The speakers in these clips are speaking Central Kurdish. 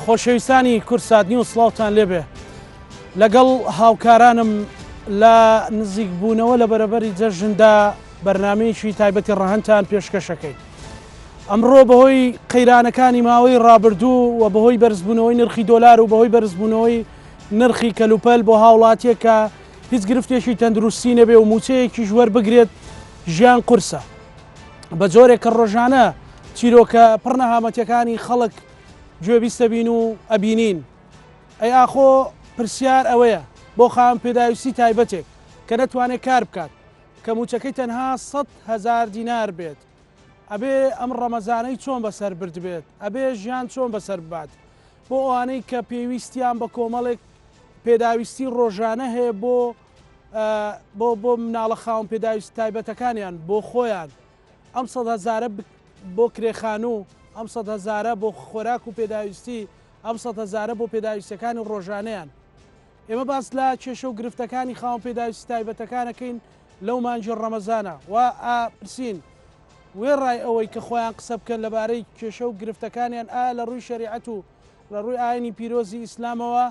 خۆشەویستانی کوردسات نیوز سڵاوتان لێبێ لەگەڵ هاوکارانم لە نزیک بوونەوە لە بەرەبەری جەژندا بەرنمەیەکی تایبەتی ڕەهەندتان پێشکەشەکەین ئەمڕۆ بەهۆی قەیرانەکانی ماوەی ڕابردوو و بەهۆی بەرزبوونەوەی نرخی دۆلار و بەهۆی بەرزبوونەوەی نرخی کەلوپەل بۆ هاوڵاتیەک کە هیچ گرفتێکی تەندروستی نەبێ و موچەیەکیش وەربگرێت ژیان قورسە بە جۆرێک کە ڕۆژانە چیرۆکە پڕ نەهامەتیەکانی خەڵک گوێبیستە بین و ئەبینین. ئەی ئاخۆ پرسیار ئەوەیە بۆ خاوەن پێداویستی تایبەتێک کە نەتوانێت کار بکات کە موچەکەی تەنها 100,000 دینار بێت ئەبێ ئەم ڕەمەزانەی چۆن بەسەر بردبێت ئەبێ ژیان چۆن بەسەر ببات بۆ ئەوانەی کە پێویستیان بە کۆمەڵێک پێداویستی ڕۆژانە هەیە بۆ بۆ بۆ مناڵە خاوەن پێداویست تایبەتەکانیان بۆ خۆیان ئەم سەد هەزارە بۆ کرێ خانوو، ئەم سەد هەزارە بۆ خۆراک و پێداویستی، ئەم سەد هەزارە بۆ پێداویستیەکانی ڕۆژانەیان. ئێمە باس لە کێشە و گرفتەکانی خاوەن پێداویستی تایبەتەکان ئەکەین لەو مانگی ڕەمەزانە و ئەپرسین وێڕای ئەوەی کە خۆیان قسە بکەن لەبارەی کێشە و گرفتەکانیان ئایا لە ڕووی شەریعەت و لە ڕووی ئاینی پیرۆزی ئیسلامەوە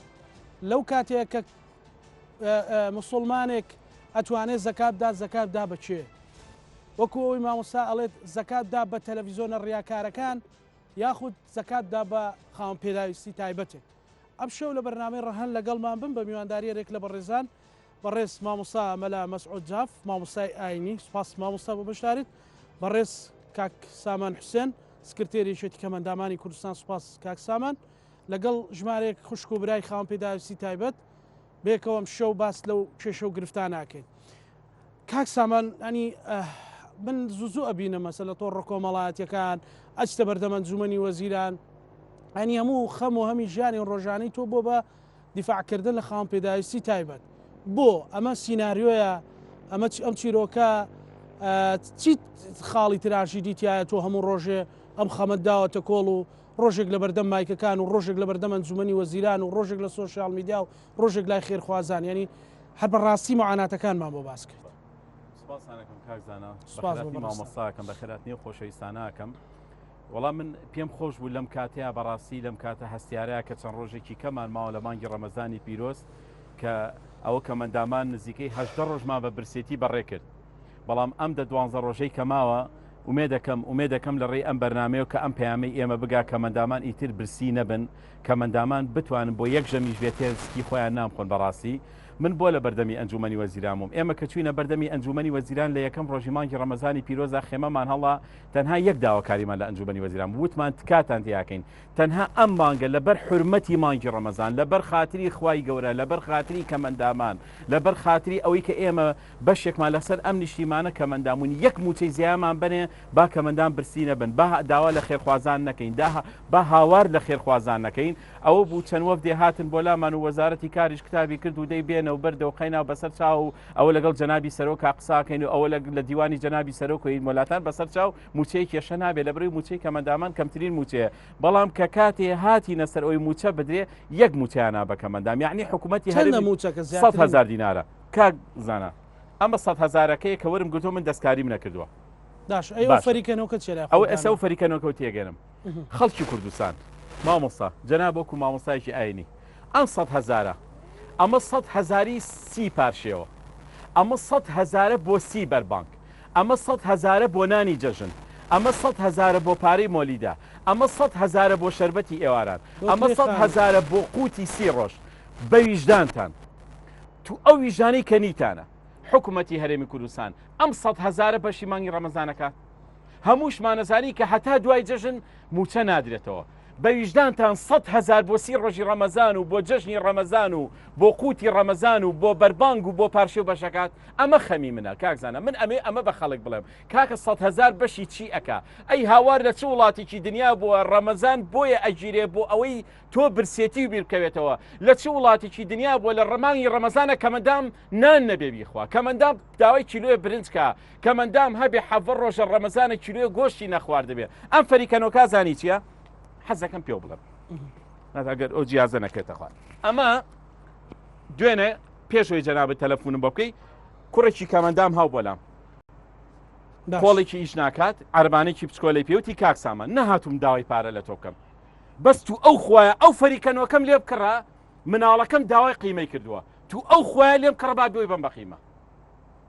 لەو کاتەیە کە مسوڵمانێک ئەتوانێت زەکات بدات زەکات بدا بە کێ؟ وەکو ئەوەی مامۆستا ئەڵێت زەکات دا بە تەلەڤیزۆنە ڕیاکارەکان یاخود زەکات دا بە خاوەن پێداویستی تایبەتێک. ئەمشەو لە بەرنامەی ڕەهەند لەگەڵمان بن بە میوانداری یەکێک لە بەڕێزان بەڕێز مامۆستا مەلا مەسعود جاف مامۆستای ئاینی سوپاس مامۆستا بۆ بەشداریت بەڕێز کاک سامان حوسێن سکرتێری یەکێتی کەمئەندامانی کوردستان سوپاس کاک سامان لەگەڵ ژمارەیەک خوشک و برای خاوەن پێداویستی تایبەت بێکەوە ئەمشەو باس لەو کێشە و گرفتانە ئەکەین. کاک سامان ئەنی من زوو زوو ئەبینم مەسە لە تۆڕە کۆمەڵایەتیەکان ئەچتە بەردەم ئەنجومەنی وەزیران ئەنی هەموو خەم و هەمی ژیانی ڕۆژانەی تۆ بۆ بە دیفاعکردن لە خاوەن پێداویستی تایبەت بۆ ئەمە سیناریۆیە ئەمە ئەم چیرۆکە چی خاڵی تراژیدی تایە تۆ هەموو ڕۆژێ ئەم خەمەت داوەتە کۆڵ و ڕۆژێک لە بەردەم مایکەکان و ڕۆژێک لە بەردەم ئەنجومەنی وەزیران و ڕۆژێک لە سۆشیال میدیا و ڕۆژێک لای خێرخوازان یعنی هەر بە ڕاستی معاناتەکانمان بۆ باس کرد. سپاسانەکەم کاک زانا سپاس بۆ مامۆستاکەم بەخێراتنی و خۆشەویستانەکەم وەڵام من پێم خۆش بوو لەم کاتەیە بەڕاستی لەم کاتە هەستیارەیە کە چەند ڕۆژێکی کەمان ماوە لە مانگی ڕەمەزانی پیرۆز کە ئەوە کە مەندامان نزیکەی هەشدە ڕۆژمان بە برسێتی بەڕێ کرد بەڵام ئەم دە دوانزە ڕۆژەی کە ماوە ئومێدەکەم ئومێدەکەم لە ڕێی ئەم بەرنامەیەوە کە ئەم پەیامەی ئێمە بگا کە مەندامان ئیتر برسی نەبن کە مەندامان بتوانن بۆ یەک ژەمیش بێ تێر سکی خۆیان نان بخۆن بەڕاستی من بۆ لە بەردەمی ئەنجومەنی وەزیران بووم ئێمە کە چوینە بەردەمی ئەنجومەنی وەزیران لە یەکەم ڕۆژی مانگی ڕەمەزانی پیرۆزا خێمەمان هەڵا تەنها یەک داواکاریمان لە ئەنجومەنی وەزیران بوو وتمان تکاتان تیاکەین تەنها ئەم مانگە لەبەر حورمەتی مانگی ڕەمەزان لەبەر خاتری خوای گەورە لەبەر خاتری کەمەندامان لەبەر خاتری ئەوەی کە ئێمە بەشێکمان لەسەر ئەم نیشتیمانە کەمەندامون یەک موچەی زیامان بەنێ با کەمەندان برسی نەبن با داوا لە خێرخوازان نەکەین دا با هاوار لە خێرخوازان نەکەین ئەوە بوو چەند وەفدێ هاتن بۆ لامان و وەزارەتی کاریش کتابی کرد و دەی بێنە و بەردە و قەینا بەسەر چاو و ئەوە لەگەڵ جەنابی سەرۆکا قساکەین و ئەوە لە دیوانی جەنابی سەرۆکەین مۆلاتان بەسەر چاو موچەی کێشە نابێ لە بڕی موچەی کەمەندامان کەمترین موچەیە بەڵام کە کاتێ هاتینە سەر ئەوی موچە بدرێ یەک موچەیان بە کەمەندام یعنی حکوومەتی هەرێم موچەکە 100 هزار دینارە کاک زانا ئەمە 100 هەزارەکەیە کە وەرم گرتووە من دەستکاریم نەکردووە. باش ئەی ئەو فەریکەنەوکە چیە لای ئەوە ئێستا ئەو فەریکەنەوکە تێگەنم خەڵکی کوردستان مامۆستا جەناب وەکو مامۆستایەکی ئاینی ئەم سەد هەزارە ئەمە سەد هەزاری سی پارشێوە ئەمە سەد هەزارە بۆ سی بەربانگ ئەمە سەد هەزارە بۆ نانی جەژن ئەمە سەد هەزارە بۆ پارەی مۆلیدە ئەمە سەد هەزارە بۆ شەربەتی ئێواران ئەمە سەد هەزارە بۆ قوتی سی ڕۆژ بە ویژدانتان تو ئەو ویژدانەی کە نیتانە حکومەتی هەرێمی کوردستان ئەم سەد هەزارە بەشی مانگی ڕەمەزانەکە هەمووشمان ئەزانین کە هەتا دوای جەژن مووچە نادرێتەوە. بە ویژدانتان 100,000 بۆ سی ڕۆژی ڕەمەزان و بۆ جەژنی ڕەمەزان و بۆ قوتی ڕەمەزان و بۆ بەربانگ و بۆ پارشێو بەشەکات؟ ئەمە خەمی منە کاک زانا من ئەمەوێ ئەمە بە خەڵک بڵێم کاکە 100,000 بەشی چی ئەکا؟ ئەی هاوار لە چ وڵاتێکی دنیا بووە ڕەمەزان بۆیە ئەگیرێ بۆ ئەوەی تۆ برسێتی و بیر بکەوێتەوە لە چ وڵاتێکی دنیا بووە لە ڕەمانگی ڕەمەزانە کەمەندام نان نەبێ بیخوا کەمەندام داوای کیلۆیە برنج کا کەمەندام هەبێ حەڤە ڕۆژە ڕەمەزانە کیلۆیە گۆشتی نەخواردبێ ئەم فەریکەنۆکا زانی چییە حەزەکەم پێو بڵێم ئەگەر ئەو جیازە نەکرێتە خوار ئەمە دوێنێ پێشەوەی جەنابەت تەلەفۆنم بۆ بکەی کوڕێکی کەمەندام هاو بۆلام کۆڵێکی ئیش ناکات عربانێکی بچکۆلەی پێوتی کاک سامان نەهاتوم داوای پارە لە تۆ بکەم. بەس تو ئەو خوایە ئەو فەریکەنۆکەم لێ بکڕە مناڵەکەم داوای قیمەی کردووە تو ئەو خوایە لێم کڕە با بۆی بەم بە قیمە.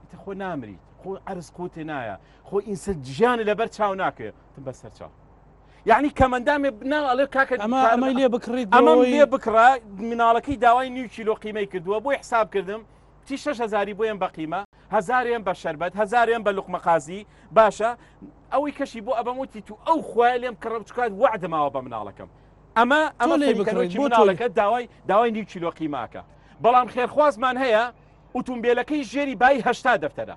ئیتر خۆ نامریت خۆ عەرز قوتێ نایە خۆ ئینسە ژیانت لەبەر چاو ناکەوێ وتم بەسەر چاو. یعنی کەمەندامێ نا ئەڵێ کاکە ئەمە ئەمەی لێ بکڕیت ئەمەم لێ بکڕە مناڵەکەی داوای نیو کیلۆ قیمەی کردووە بۆی حساب کردم تی شەش هەزاری بۆیان بە قیمە هەزارێن بە شەربەت هەزارێن بە لوقمە قازی باشە ئەوەی کەشی بۆ ئەبەم وتی تو ئەو خوایە لێم کڕە بچکات وەعدە ماوە بە مناڵەکەم ئەمە ئەمە لێ بکڕیت بۆ مناڵەکە داوای داوای نیو کیلۆ قیماکە بەڵام خێرخوازمان هەیە ئوتومبێلەکەی ژێری بای هەشتا دەفتەرە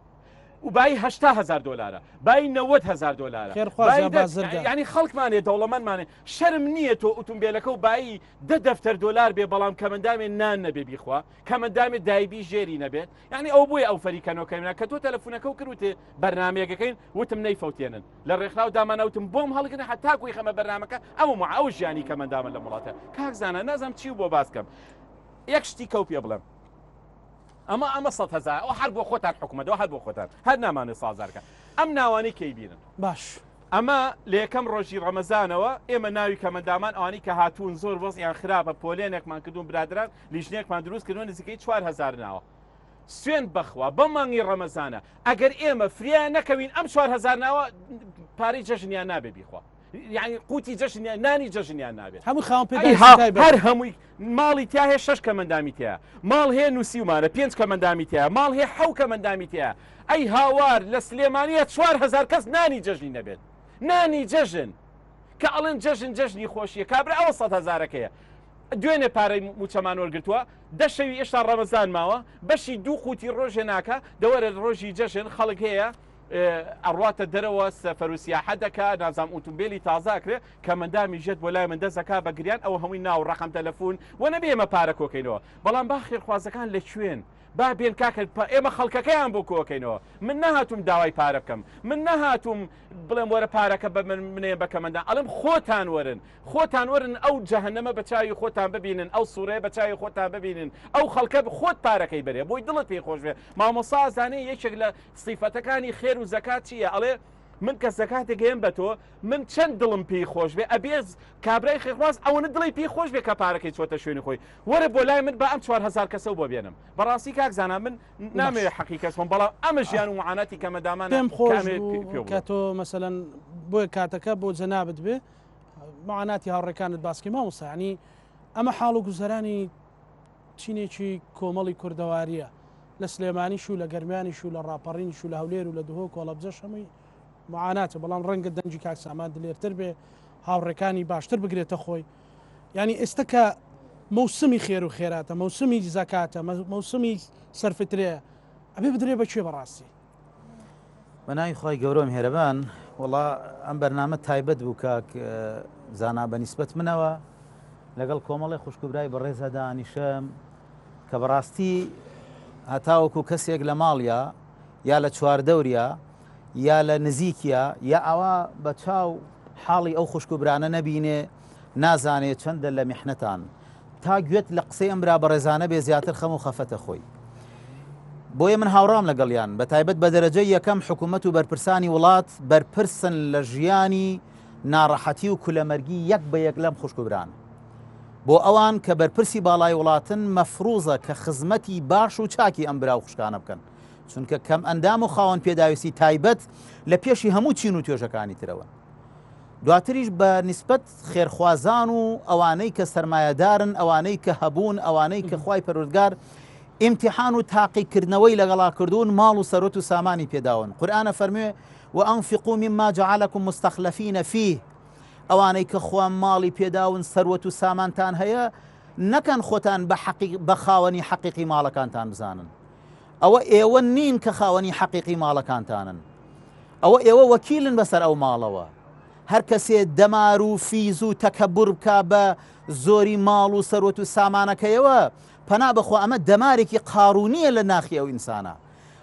و بایی 80 هزار دلارە بایی 90 هزار دلارە خێرخواز یا بازرگان یعنی خەڵکمانێ دەوڵەمەندمانێ شەرم نییە تۆ ئوتومبێلەکە و بایی دە دەفتەر دۆلار بێ بەڵام کەمەندامێ نان نەبێ بیخوا کەمەندامێ دایبی ژێری نەبێت یعنی ئەو بۆیە ئەو فەریکەنۆکەینا کە تۆ تەلەفونەکە و کرد وتێ بەرنامەیەکەکەین وتم نەیفەوتێنن لە ڕێکخراو دامانە وتم بۆم هەڵگرن هەتا گوی خەمە بەرنامەکە ئەو مع ئەو ژیانی کەمەندامە لە وڵاتە کاک زانا نازانم چی بۆ باس کەم یەک شتی کەو پێ بڵێم ئەمە ئەمە 100 هەزار ئەو هەر بۆ خۆتان حکومەتەوە هەر بۆ خۆتان هەر نامانێ سازارکە ئەم ناوانەی کەی بینن باش ئەمە لە یەکەم ڕۆژی ڕەمەزانەوە ئێمە ناوی کەمەندامان ئەوانەی کە هاتوون زۆر وەزعیان خراپە پۆلێنێکمان کردوون برادران لیژنەیەکمان دروست کردووە نزیکەی 4000 ناوە سوێند بەخوا بەم مانگی ڕەمەزانە ئەگەر ئێمە فریا نەکەوین ئەم 4000 ناوە پارەی جەژنیان نابێ بیخوا یعنی قوتی جەژنیان نانی جەژنیان نابێت هەموو خاوەن پێداویستی تایبەت هەر هەمووی ماڵی تیا هەیە شەش کەمەندامی تیا ماڵ هەیە نووسیومانە پێنج کەمەندامی تیا ماڵ هەیە حەو کەمەندامی تیا ئەی هاوار لە سلێمانیە 4000 کەس نانی جەژنی نەبێت نانی جەژن کە ئەڵێن جەژن جەژنی خۆشیە کابرا ئەوە سەد هەزارەکەیە دوێنێ پارەی موچەمان وەرگتووە دە شەوی ئێشتا ڕەمەزان ماوە بەشی دوو قوتی ڕۆژێ ناکە دەوەرە ڕۆژی جەژن خەڵک هەیە ئەڕواتە دەرەوە سەفەر و سیاحە دەکا نازام ئوتومبێلی تازە ئەکرێ کەمەندامی ژێت بۆ لای من دەست ئەکا بە گریان ئەوە هەمووی ناو ڕەقەم تەلەفون وە نەبێ ئێمە پارە کۆکەینەوە بەڵام با خێرخوازەکان لە کوێن با بێن کاکە ئێمە خەڵکەکەیان بۆ کۆکەینەوە من نەهاتوم داوای پارە بکەم من نەهاتوم بڵێم وەرە پارەکە بە من منێ بە کەمەندان ئەڵێم خۆتان وەرن خۆتان وەرن ئەو جەهەنەمە بە چاوی خۆتان ببینن ئەو سوڕەیە بە چاوی خۆتان ببینن ئەو خەڵکە خۆت پارەکەی بەرێ بۆی دڵت پێی خۆش بێ مامۆستا ئەزانێ یەکێک لە سیفەتەکانی خێر و زەکات چییە ئەڵێ من کە زەکاتێک هێم بە تۆ من چەند دڵم پێی خۆش بێ ئەبێ کابرای خێرخواز ئەوەنە دڵی پێی خۆش بێ کە پارەکەی چۆتە شوێنی خۆی وەرە بۆ لای من با ئەم 4000 کەسە بۆ بێنم بەڕاستی کاک زانا من نامەوێ حەقی کەس بم بەڵام ئەمە ژیان و معاناتی کەمەدامانە پێم خۆش کە تۆ مەسەلەن بۆیە کاتەکە بۆ جەنابت بێ معاناتی هاوڕێکانت باسکی مامۆستا ینی ئەمە حاڵ و گوزەرانی چینێکی کۆمەڵی کوردەواریە لە سلێمانیش و لە گەرمیانیش و لە ڕاپەڕینیش و لە هەولێر و لە دهۆک و هەڵەبجەش هەمووی معاناتە بەڵام ڕەنگە دەنگی کاک سامان دلێرتر بێ هاوڕێکانی باشتر بگرێتە خۆی یعنی ئێستا کە مەوسمی خێر و خێراتە مەوسمی زەکاتە مەوسمی سەرفترەیە ئەبێ بدرێ بە کوێ بەڕاستی؟ بە ناوی خوای گەورە و میهرەبان وەڵا ئەم بەرنامە تایبەت بوو کاک زانا بە نیسبەت منەوە لەگەڵ کۆمەڵی خوشک و برای بەڕێزە دانیشم کە بەڕاستی هەتاوەکو کەسێک لە ماڵیا یا لە چواردەوریا یا لە نزیکیا یا ئاوا بە چاو حاڵی ئەو خوشک و برانە نەبینێ نازانێ چەندە لە میحنەتان. تا گوێت لە قسەی ئەم برا بەڕێزانە بێ زیاتر خەم و خەفەتە خۆی. بۆیە من هاوڕام لەگەڵیان، بە تایبەت بە دەرەجەی یەکەم حکوومەت و بەرپرسانی وڵات بەرپرسن لە ژیانی ناڕەحەتی و کولەمەرگی یەک بە یەک لەم خوشک و برانە. بۆ ئەوان کە بەرپرسی باڵای وڵاتن مەفروزە کە خزمەتی باش و چاکی ئەم برا و خوشکانە بکەن. چونکە کەم ئەندام و خاوەن پێداویستی تایبەت لە پێشی هەموو چین و توێژەکانی ترەوەن. دواتریش بە نیسبەت خێرخوازان و ئەوانەی کە سەرمایەدارن، ئەوانەی کە هەبوون، ئەوانەی کە خوای پەروەردگار ئیمتیحان و تاقیکردنەوەی لەگەڵا کردوون، ماڵ و سەروەت و سامانی پێداون. قورئان ئەفەرموێ، وانفقوا مما جعلکم مستخلفین فیه، ئەوانەی کە خوا ماڵی پێداون، سەروەت و سامانتان هەیە، نەکەن خۆتان بە حەقیق بە خاوەنی حەقیقی ماڵەکانتان بزانن. ئەوە ئێوە نین کە خاوەنی حەقیقی ماڵەکانتانن. ئەوە ئێوە وەکیلن بەسەر ئەو ماڵەوە. هەر کەسێ دەمار و فیز و تەکەبور بکا بە زۆری ماڵ و سەروەت و سامانەکەیەوە، پەنا بەخوا ئەمە دەمارێکی قارونیە لە ناخی ئەو ئینسانە.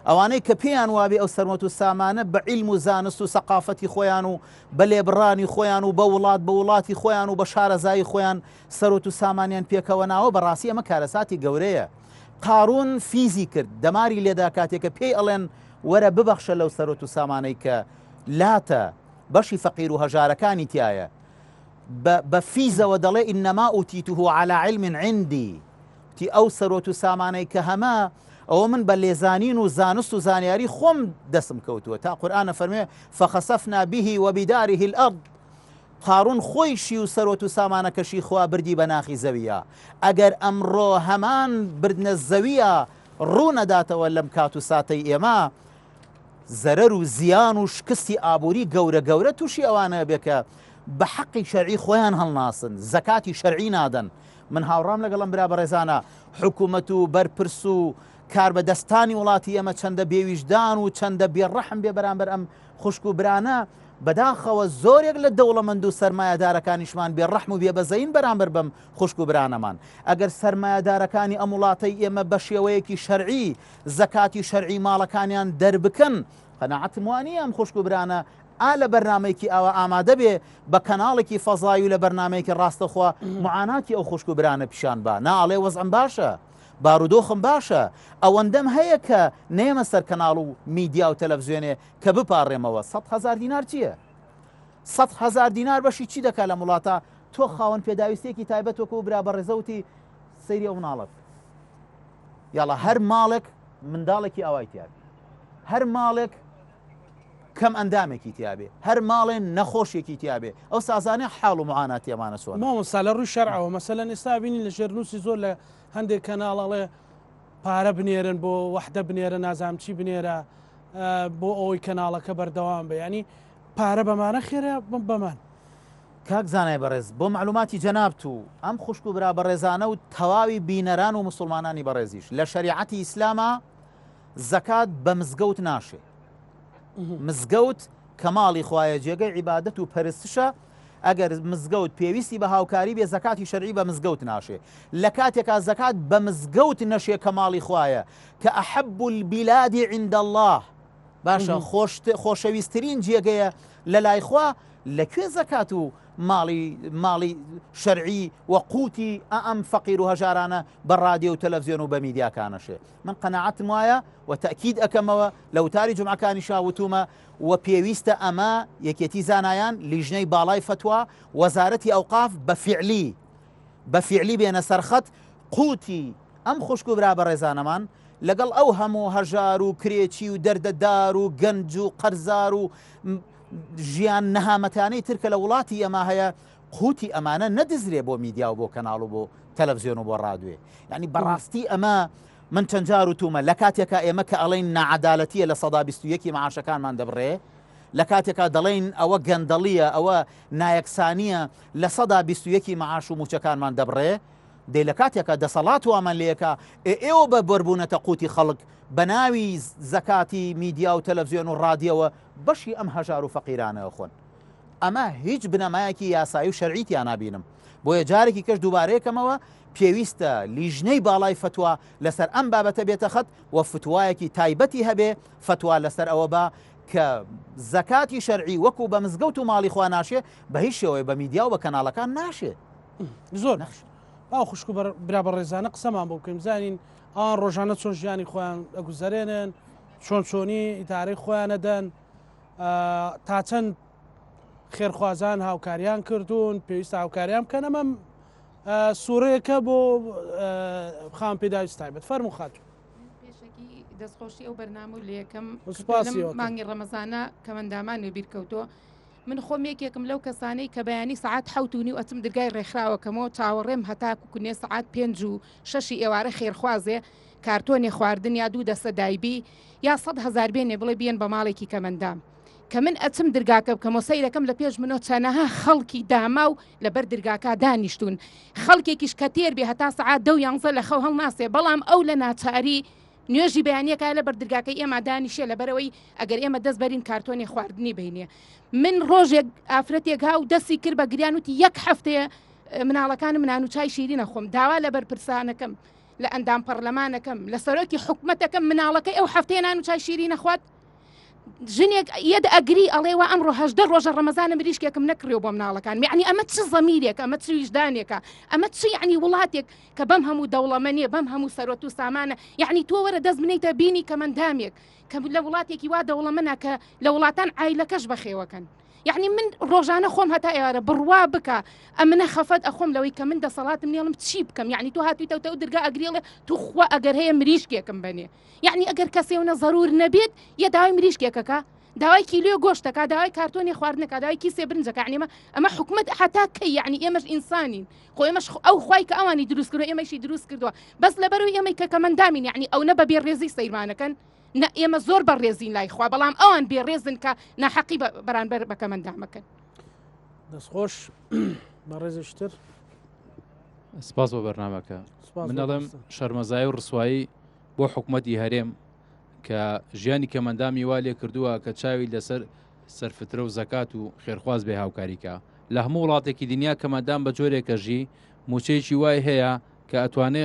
ئەوانەی کە پێیان وابێ ئەو سەروەت و سامانە بە عیلم و زانست و سەقافەتی خۆیان و بە لێبڕانی خۆیان و بە وڵات بە وڵاتی خۆیان و بە شارەزایی خۆیان سەروەت و سامانیان پێکەوە ناوە بەڕاستی ئەمە کارەساتی گەورەیە. قارون فیزی کرد دەماری لێدا کاتێ کە پێی ئەڵێن وەرە ببەخشە لەو سەروەت و سامانەی کە لاتە بەشی فەقیر و هەژارەکانی تایە. بە فیزەوە دەڵێ انما اوتیته علی علم عندی وتی ئەو سەرۆت و سامانەی کە هەمە ئەوە من بە لێزانین و زانست و زانیاری خۆم دەسم کەوتووە تا قورئان ئەفەرموێ فخسفنا به وبداره الارض قارون خۆیشی و سەرۆت و سامانەکەشی خوا بردی بە ناخی زەویە ئەگەر ئەمڕۆ هەمان بردنە زەویە ڕوو نەداتەوە لەم کات و ساتەی ئێمە زەرەر و زیان و شکستی ئابووری گەورە گەورە تووشی ئەوانە بێ کە بە حەقی شەرعی خۆیان هەڵناسن، زەکاتی شەرعی نادەن. من هاوڕام لەگەڵ ئەم برا بەڕێزانە، حکوومەت و بەرپرس و کاربەدەستانی وڵاتی ئێمە چەندە بێویژدان و چەندە بێڕەحم بێ بەرامبەر ئەم خوشک و برانە، بەداخەوە زۆرێک لە دەوڵەمەند و سەرمایەدارەکانیشمان بێڕەحم و بێبەزەیین بەرامبەر بەم خوشک و برانەمان. ئەگەر سەرمایەدارەکانی ئەم وڵاتەی ئێمە بە شێوەیەکی شەرعی زەکاتی شەرعی ماڵەکانیان دەربکەن، قەناعەتم وا نییە ئەم خوشک و برانە ئا لە بەرنامەیەکی ئاوا ئامادە بێ بە کەناڵێکی فەزای و لە بەرنامەیەکی ڕاستەخوا معاناتی ئەو خوشک و برانە پیشان با نا ئەڵێ وەزعم باشە بارودۆخم باشە ئەوەندەم هەیە کە نەیەمە سەر کەناڵ و میدیا و تەلەفزیۆنێ کە بپاڕێمەوە 100 هەزار دینار چییە؟ 100 هەزار دینار بەشی چی دەکا لەم وڵاتە تۆ خاوەن پێداویستیەکی تایبەت وەکو برا بەڕێزە وتی سەیری ئەو مناڵە بکە یاڵا هەر ماڵێک منداڵێکی ئاوای تیابێ هەر ماڵێک کەم ئەندامێکی تیابێ هەر ماڵێ نەخۆشێکی تیابێ ئەو سازانێ حاڵ و معاناتی ئەمانە چۆنە؟ مامۆستا لە ڕووی شەرعەوە مەسەلەن ئێستا بینین لە ژێرنووسی زۆر لە هەندێک کەناڵ ئەڵێ پارە بنێرن بۆ وەحدە بنێرە نازانم چی بنێرە بۆ ئەوەی کەناڵەکە بەردەوام بێ یانی پارە بەمانە خێرە بەمان. کاک زانای بەڕێز بۆ مەعلوماتی جەنابت و ئەم خوشک و برا بەڕێزانە و تەواوی بینەران و موسوڵمانانی بەڕێزیش لە شەریعەتی ئیسلاما زەکات بە مزگەوت ناشێ مزگەوت کە ماڵی خوایە جێگەی عیبادەت و پەرستشە ئەگەر مزگەوت پێویستی بە هاوکاری بێ زەکاتی شەرعی بە مزگەوت ناشێ لە کاتێکا زەکات بە مزگەوت نەشێ کە ماڵی خوایە کە ئەحب البلاد عند الله باشە خۆشەویستترین جێگەیە لە لای خوا لە کوێ زەکات و ماڵی ماڵی شەرعی و قوتی ئەم فەقیر و هەژارانە بە ڕادیۆ و تەلەفزیۆن و بە میدیاکانەشێ من قەناعەتم وایە و تەئکید ئەکەمەوە لە وتاری جومعەکانیشا وتومە و پێویستە ئەمە یەکێتی زانایان لیژنەی باڵای فەتوا وەزارەتی ئەوقاف بە فیعلی بە فیعلی بێنە سەر خەت قوتی ئەم خوشک و برا بەڕێزانەمان لەگەڵ ئەو هەموو هەژار و کرێچی و دەردەدار و گەنج و قەرزار و ژیان نەهامەتانەی تر کە لە وڵاتی ئێمە هەیە قوتی ئەمانە نەدزرێ بۆ میدیا و بۆ کەناڵ و بۆ تەلەڤزیۆن و بۆ ڕادوێ یعنی بەڕاستی ئەمە من چەند جار وتومە لە کاتێکا ئێمە کە ئەڵێین ناعەدالەتیە 21% معاشەکانمان دەبڕێ لە کاتێکا دەڵێین ئەوە گەندەڵیە ئەوە نایەکسانیە 21% معاش و موچەکانمان دەبڕێ دەی لە کاتێکا دەسەڵات وامان لێکا ئێ ئێوە بە بەربوونەتە قوتی خەڵک بە ناوی زەکاتی میدیا و تەلەڤزیۆن و ڕادیەوە بەشی ئەم هەژار و فەقیرانە ئەخۆن ئەمە هیچ بنەمایەکی یاسایی و شەرعی تیا نابینم بۆیە جارێکی کەش دووبارەیەکەمەوە پێویستە لیژنەی باڵای فتوا لەسەر ئەم بابەتە بێتە خەت و فتوایەکی تایبەتی هەبێ فتوا لەسەر ئەوە با کە زەکاتی شەرعی وەکو بە مزگەوت و ماڵی خوا ناشێ بە هیچ شێوەیە بە میدیا و بە کەناڵەکان ناشێ. زۆر باش ئەو خوشک و برا بەڕێزانە قسەمان بۆ بکەین بزانین ئەوان ڕۆژانە چۆن ژیانی خۆیان ئەگوزەرێنن چۆن چۆنی ئیدارەی خۆیان ئەدەن تا چەند خێرخوازان هاوکاریان کردوون پێویستە هاوکاریان بکەن ئەمە سوورەیەکە بۆ خان پێداویست تایبەت فەرمو خاتوو. پێشەکی دەستخۆشی ئەو بەرنامە و لەیەکەم مانگی ڕەمەزانە کەمەندامان بیر کەوتۆ من خۆم یەکێکم لەو کەسانەی کە بەیانی سەعات حەوت و نیو ئەچم درگای ڕێکخراوەکەمەوە چاوەڕێم هەتاکو کونێ سەعات پێنج و شەشی ئێوارە خێرخوازێ کارتۆنێ خواردن یا دوو دەسە دایبی یا 100 هەزار بێنێ بڵێ بیەن بە ماڵێکی کەمەندام کە من ئەچم درگاکە بکەمەوە سەیرەکەم لە پێش منەوە چەنەها خەڵکی داماو لەبەر درگاکە دانیشتوون خەڵکێکیش کە تێر بێ هەتا سەعات دە و یانزە لە خەو هەڵناسێ بەڵام ئەو لە ناچاری نوێژی بەیانیەکە لە بەر درگاکەی ئێمە دانیشێ لەبەرەوەی ئەگەر ئێمە دەست بەرین کارتۆنی خواردنی بینێ من ڕۆژێک ئافرەتێک ها و دەستی کرد بە گریان وتی یەک هەفتەیە مناڵەکانم نان و چای شیرینە خۆم داوا لە بەرپرسانەکەم لە ئەندام پەرلەمانەکەم لە سەرۆکی حکومەتەکەم مناڵەکەی ئەو هەفتەیە نان و چای شیرینە خوات ژنێک یەد ئەگری ئەڵێ وا ئەمڕۆ 18 ڕۆژە ڕەمەزانە مریشکێکم نەکڕیەوە بۆ مناڵەکان یعنی ئەمە چ زەمیرێک ئەمە چ ویژدانێکە ئەمە چ یعنی وڵاتێک کە بەم هەموو دەوڵەمەنیە بەم هەموو سەرۆت و سامانە یعنی تۆ وەرە دەست بنیتە بینی کەمەندامێک کە لە وڵاتێکی وا دەوڵەمەنە کە لە وڵاتان عایلەکەش بەخێوەکەن. یعنی من ڕۆژانە خۆم هەتا ئێوارە بڕوا بکە ئەمنە خەفەت ئەخۆم لەوەی کە من دەسەڵاتم نێڵم چی بکەم یعنی تۆ هاتوویتەوە ئەو درگا ئەگریڵێ تو خوا ئەگەر هەیە مریشکێکم بەنێ یعنی ئەگەر کەسێونە زەرور نەبێت یە داوای مریشکێکەکە داوای کیلۆ گۆشتەکە داوای کارتۆنی خواردنەکە داوای کیسێ برنجەکە یعنی ئەمە ئەمە حکومت حتا کەی یعنی ئێمەش ئینسانین خۆ ئێمەش ئەو خوای کە ئەوانی دروست کردووە ئێمەشی دروست کردووە بەس لەبەرەوەی ئێمەی کە کەمەندامین یعنی ئەو نە بە بێڕێزی سەیرمانەکەن نە ئێمە زۆر بەڕێزین لای خوا بەڵام ئەوان بێڕێزن کە ناحەقی بەرانبەر بە کەمەندامەکەن. دەستخۆش بەڕێزشتر. سپاس بۆ بەرنمەکە من ئەڵێم شەرمەزایی و ڕسوایی بۆ حکوومەتی هەرێم کە ژیانی کەمەندامی وا لێ کردووە کە چاوی لەسەر سەرفترە و زەکات و خێرخواز بێ هاوکاریکە لە هەموو وڵاتێکی دنیا کەمەندام بە جۆرێکە ژی موچەیەکی وای هەیە کە ئەتوانێ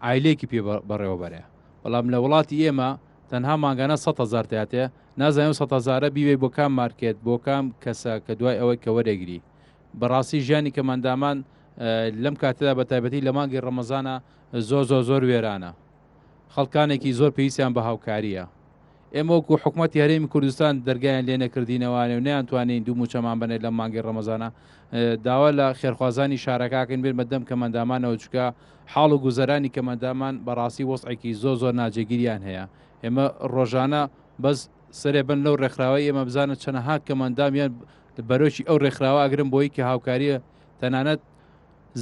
عایلەیەکی پێ بەڕێوە بەرێ بەڵام لە وڵاتی ئێمە تەنها مانگانە 100 هەزار تیاتێ نازانم 100 هەزارە بیوێ بۆ کام مارکێت بۆ کام کەسە کە دوای ئەوەی کە وەرێگری بەڕاستی ژیانی کەمەندامان لەم کاتەدا بە تایبەتی لە مانگی ڕەمەزانە زۆر زۆر زۆر وێرانە خەڵکانێکی زۆر پێویستیان بە هاوکارییە. ئێمە وەکو حکومەتی هەرێمی کوردستان دەرگایان لێ نەکردینەوانێ و نەیانتوانین دوو مووچەمان بەنێ لەم مانگی ڕەمەزانە. داوا لە خێرخوازانی شارەکە ئەکەین بێن بە دەم کەمەندامانەوە چونکە حاڵ و گوزەرانی کەمەندامان بەڕاستی وەزعێکی زۆر زۆر ناجێگیریان هەیە. ئێمە ڕۆژانە بەس سەرێ بن لەو ڕێکخراوەی ئێمە بزانن چەنەها کەمەندام یان بەرۆکی ئەو ڕێکخراوە ئەگرن بۆی کە هاوکاریە تەنانەت